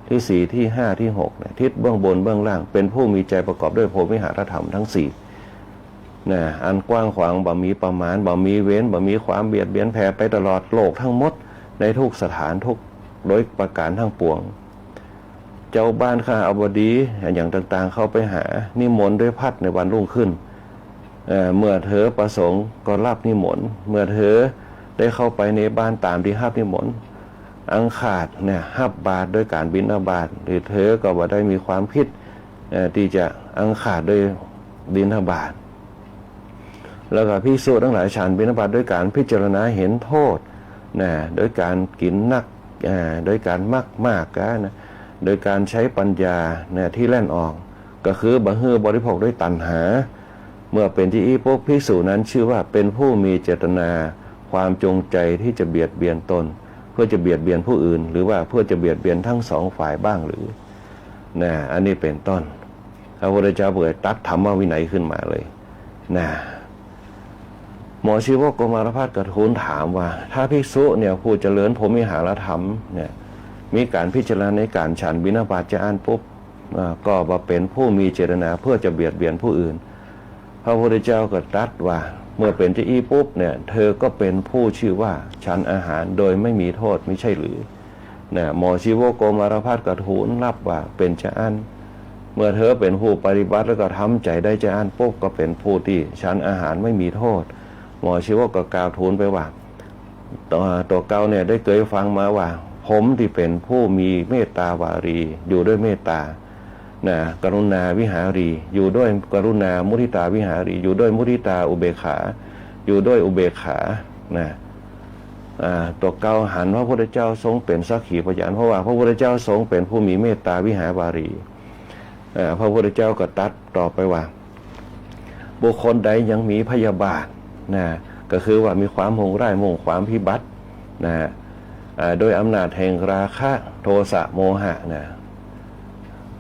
ที่สี่ ที่ห้า ที่หก เนี่ย ทิศเบื้องบนเบื้องล่าง เป็นผู้มีใจ๋ประกอบด้วยพรหมวิหารธรรมทั้งสี่ นะ อันกว้างขวาง บ่มีประมาณ บ่มีเว้น บ่มีความเบียดเบียน แผ่ไปตลอดโลกทั้งหมด ในทุกสถานทุก โดยประการทั้งปวง เจ้าบ้านคหบดีอย่างต่างๆ เข้าไปหานิมนต์ด้วยภัตตาร์ในวันรุ่งขึ้น เอ่อ เมื่อเธอประสงค์ก็รับนิมนต์ เมื่อเธอได้เข้าไปในบ้านต๋ามตี้ฮับนิมนต์ อังคาดเนี่ยฮับบาตรด้วยก๋านบิณฑบาต หรือเธอก็บ่ได้มีความผิด เอ่อ ตี้จะอังคาดด้วยบิณฑบาต แล้วก็ภิกษุตังหลายฉันบิณฑบาตด้วยก๋านพิจารณาเห็นโทษ นะ โดยก๋านกิ๋นนัก อ่า โดยก๋านมักมากกะนะ โดยก๋านใจ๊ปัญญา นะ ตี้แล่นออก ก็คือบ่หื้อบริโภคด้วยตัณหา เมื่อเป๋นจะอี้ปุ๊บ ภิกษุนั้นชื่อว่าเป็นผู้มีเจตนา ความจงใจตี้จะเบียดเบียนตน เพื่อจะเบียดเบียนผู้อื่น หรือว่าเพื่อจะเบียดเบียนทั้งสองฝ่ายบ้างหรือ นะ อันนี้เป๋นต้น พระพุทธเจ้าเผยตรัสธรรมวินัยขึ้นมาเลย นะ หมอชีวกโกมารพัสก็ทูลถามว่า ถ้าภิกษุเนี่ยผู้เจริญพรหมวิหารธรรมเนี่ย มีก๋านพิจารณาในก๋านฉันบิณฑบาตจะอั้นปุ๊บ อ่า ก็บ่เป๋นผู้มีเจตนาเพื่อจะเบียดเบียนผู้อื่น พระพุทธเจ้าก็ตรัสว่า เมื่อเป๋นจะอี้ปุ๊บเนี่ย เธอก็เป๋นผู้ชื่อว่าฉันอาหารโดยไม่มีโทษมิใช่หรือ นะ หมอชีวกโกมารพัสก็ทูลรับว่าเป๋นจะอั้น เมื่อเธอเป๋นผู้ปฏิบัติแล้วก็ทำใจ๋ได้จะอั้นปุ๊บ ก็เป๋นผู้ตี้ฉันอาหารไม่มีโทษ หมอชีวกก็กล่าวทูลไปว่า ตั๋ว ตั๋วเก่าเนี่ยได้เกยฟังมาว่า พรหมตี้เป๋นผู้มีเมตตาวารี อยู่ด้วยเมตตา นะ กรุณาวิหารี อยู่ด้วยกรุณา มุทิตาวิหารี อยู่ด้วยมุทิตา อุเบกขา อยู่ด้วยอุเบกขา นะ อ่า ตั๋วเก่าหันพระพุทธเจ้าทรงเป๋นสักขีพยาน เพราะว่าพระพุทธเจ้าทรงเป๋นผู้มีเมตตาวิหารี อ่า พระพุทธเจ้าก็ตรัสต่อไปว่า บุคคลใดยังมีพยาบาท นะ ก็คือว่ามีความมุ่งร้าย มุ่งความพิบัติ นะ อ่า โดยอำนาจแห่งราคะ โทสะ โมหะ นะ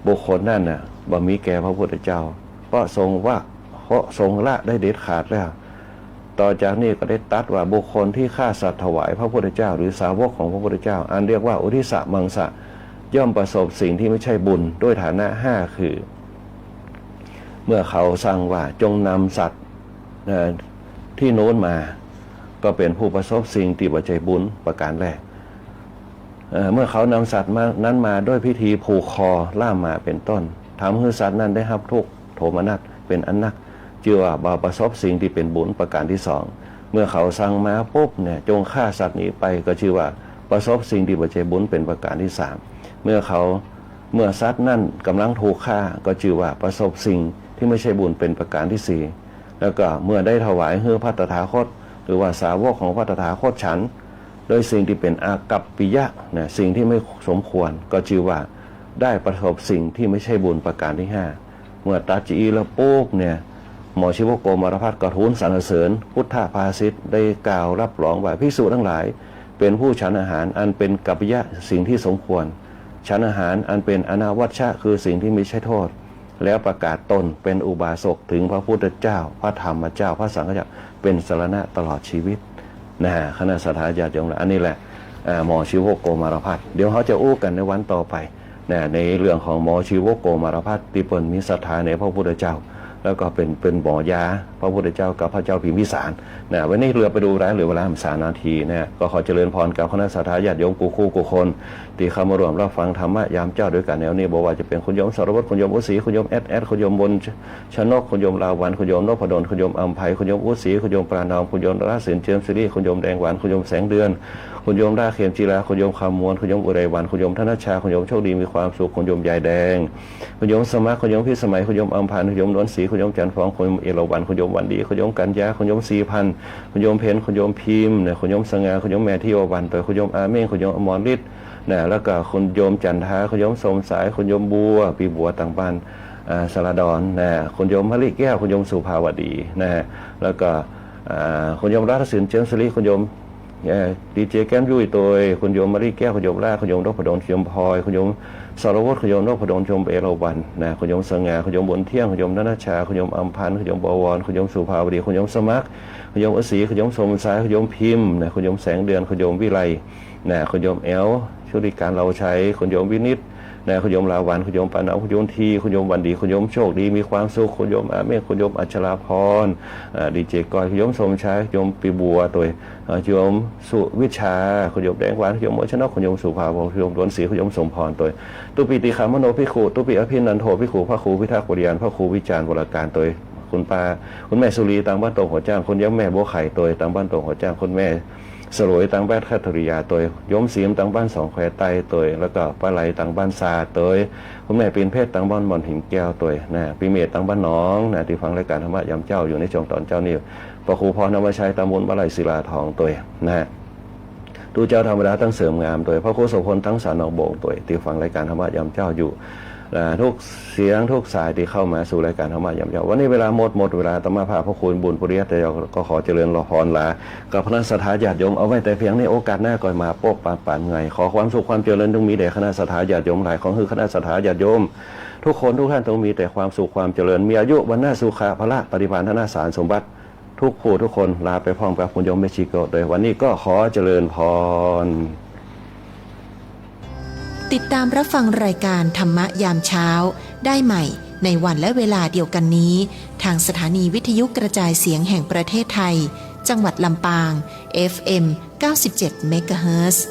บุคคลนั้นน่ะ บ่มีแก่พระพุทธเจ้า เพราะทรงว่า เพราะทรงละได้เด็ดขาดแล้ว ต่อจากนี้ก็ได้ตรัสว่าบุคคลที่ฆ่าสัตว์ถวายพระพุทธเจ้า หรือสาวกของพระพุทธเจ้า อันเรียกว่าอุทธิสสะมังสะ ย่อมประสบสิ่งที่ไม่ใช่บุญด้วยฐานะห้าคือ เมื่อเขาสั่งว่าจงนำสัตว์ เอ่อ ที่โน้นมา ก็เป๋นผู้ประสบสิ่งตี้บ่ใจ้บุญประการแรก เอ่อ เมื่อเขานำสัตว์มา นั้นมาด้วยพิธีผูกคอล่ามมาเป๋นต้น ทำหื้อสัตว์นั้นได้ฮับทุกข์โทมนัสเป๋นอันนัก จื้อว่าบ่ประสบสิ่งตี้เป๋นบุญประการตี้สอง เมื่อเขาสั่งมาปุ๊บเนี่ย จงฆ่าสัตว์นี้ไป ก็จื้อว่าประสบสิ่งตี้บ่ใจ้บุญเป๋นประการตี้สาม เมื่อเขา เมื่อสัตว์นั้นก่ำลังถูกฆ่า ก็จื้อว่าประสบสิ่งตี้ไม่ใช่บุญเป๋นประการตี้สี่ แล้วก็เมื่อได้ถวายหื้อพระตถาคต หรือว่าสาวกของพระตถาคตฉัน โดยสิ่งตี้เป๋นอากัปปิยะ นะ สิ่งตี้ไม่สมควร ก็จื้อว่าได้ประสบสิ่งตี้ไม่ใช่บุญประการตี้ห้า เมื่อตรัสจะอี้แล้วปุ๊บเนี่ย หมอชีวกโกมารพัสก็ทูลสรรเสริญพุทธภาษิต ได้กล่าวรับรองว่าภิกษุทั้งหลาย เป๋นผู้ฉันอาหารอันเป๋นกัปปิยะ สิ่งตี้สมควร ฉันอาหารอันเป๋นอนาวัชชะ คือสิ่งตี้ไม่ใช่โทษ แล้วประกาศตนเป๋นอุบาสกถึงพระพุทธเจ้า พระธรรมเจ้า พระสังฆเจ้า เป๋นสรณะตลอดชีวิต นะ คณะศรัทธาญาติโยม อันนี้แหละ อ่า หมอชีวกโกมารพัส เดี๋ยวเฮาจะอู้กั๋นในวันต่อไป นะ ในเรื่องของหมอชีวกโกมารพัส ตี้เปิ้นมีศรัทธาในพระพุทธเจ้า แล้วก็เป๋น เป๋นหมอยาพระพุทธเจ้ากับพระเจ้าพิมพิสาร นะ วันนี้เหลือไปดูหลาย เหลือเวลาสามนาทีนะ ก็ขอเจริญพรกับคณะศรัทธาญาติโยมกู้คู่กู้คน ตี้เข้ามาร่วมรับฟังธรรมะยามเจ๊าด้วยกั๋นแนวนี้ บ่ว่าจะเป๋นคุณโยมสรวตร คุณโยมอุศรี คุณโยมแอดแอด คุณโยมบุญชนก คุณโยมลาวัณ คุณโยมนพดล คุณโยมอำไพ คุณโยมอุศรี คุณโยมประนอม คุณโยมราสินเจิมสิริ คุณโยมแดงหวาน คุณโยมแสงเดือน คุณโยมราเข็มจีรา คุณโยมคำมวล คุณโยมอุไรวัน คุณโยมธนชชา คุณโยมโชคดีมีความสุข คุณโยมยายแดง คุณโยมสมัคร คุณโยมพิสมัย คุณโยมอำพันธ์ คุณโยมนวลศรี คุณโยมจันทร์ฟอง คุณโยมเอราวัณ คุณโยมวันดี คุณโยมกัญญา คุณโยมศรีพันธ์ คุณโยมเพ็ญ คุณโยมพิมพ์ นะ คุณโยมสง่า คุณโยมแม่ทิวาวัน โตย คุณโยมอาเม่ง คุณโยมอมรฤทธิ์ นะ แล้วก็คุณโยมจันทา คุณโยมสมสาย คุณโยมบัว ปี้บัวตางบ้าน อ่า สารดอน นะ คุณโยมมะลิแก้ว คุณโยมสุภาวดี นะ แล้วก็ อ่า คุณโยมรัตนศิลป์ เจิมสิริ คุณโยม เอ่อ ดีเจแก้มยุ้ยโตย คุณโยมมะลิแก้ว คุณโยมล่า คุณโยมนพดล คุณโยมพลอย คุณโยมสรวุฒิ คุณโยมนพดล คุณโยมเอราวัณ นะ คุณโยมสง่า คุณโยมบุญเที่ยง คุณโยมนันทชา คุณโยมอำพันธ์ คุณโยมบวร คุณโยมสุภาวดี คุณโยมสมัคร คุณโยมอศรี คุณโยมสมสาย คุณโยมพิมพ์ นะ คุณโยมแสงเดือน คุณโยมวิไล นะ คุณโยมแอล ชุติการ เหล่าชัย คุณโยมวินิต นะ คุณโยมลาวัณ คุณโยมปานา คุณโยมที คุณโยมวันดี คุณโยมโชคดี มีความสุข คุณโยมอาเมฆ คุณโยมอัชราพร อ่า ดีเจก้อย คุณโยมสมชาย คุณโยมปี้บัวโตย อ่า คุณโยมสุวิชา คุณโยมแดงหวาน คุณโยมมนชนก คุณโยมสุภาพร คุณโยมดวนศรี คุณโยมสมพรโตย ตุ๊ปิติขามโนภิกขุ ตุ๊ปิอภินันโทภิกขุ พระครูพิทักษ์ปริญญา พระครูวิจารณ์วรการโตย คุณป้า คุณแม่สุรี ตางบ้านตงหัวจ้าง คุณโยมแม่บัวไข่โตย ตางบ้านตงหัวจ้าง คุณแม่ สลวยตางบ้านคัทธริยาโตย โยมสีมตางบ้านสองแควใต้โตย แล้วก็ป้าไหลตางบ้านซาโตย คุณแม่ปิ่นเพชรตางบ้านบ่อนหินแก้วโตย นะ ปี้เมธตางบ้านหนอง นะ ตี้ฟังรายการธรรมะยามเจ๊าอยู่ในช่วงตอนเจ๊านี้ พระครูพรธรรมชัยตางบ้านบ้านไหลศิลาทองโตย นะ ตุ๊เจ้าธรรมดาตางเสริมงามโตย พระครูโสภณตางสานหนองโบ่งโตย ตี้ฟังรายการธรรมะยามเจ๊าอยู่ อ่า ทุกเสียงทุกสายตี้เข้ามาสู่รายการธรรมะยามเจ๊า วันนี้เวลาหมด หมดเวลา อาตมาภาพพระครูบุญปุริยะเตโช ก็ขอเจริญพรลา กับคณะศรัทธาญาติโยมเอาไว้แต่เพียงนี้ โอกาสหน้าก็มาปะปะกั๋นใหม่ ขอความสุขความเจริญจงมีแด่คณะศรัทธาญาติโยมหลาย ขอหื้อคณะศรัทธาญาติโยมทุกคนทุกท่านจงมีแต่ความสุขความเจริญ มีอายุ วรรณะ สุขะ พละ ปฏิภาณ ธนสารสมบัติ ทุกผู้ทุกคน ลาไปพร้อมกับคุณโยมแม่ชีโกะโตย วันนี้ก็ขอเจริญพร ติดตามรับฟังรายการธรรมะยามเช้าได้ใหม่ในวันและเวลาเดียวกันนี้ ทางสถานีวิทยุกระจายเสียงแห่งประเทศไทย จังหวัดลำปาง เอฟเอ็ม เก้าสิบเจ็ด เมกะเฮิรตซ์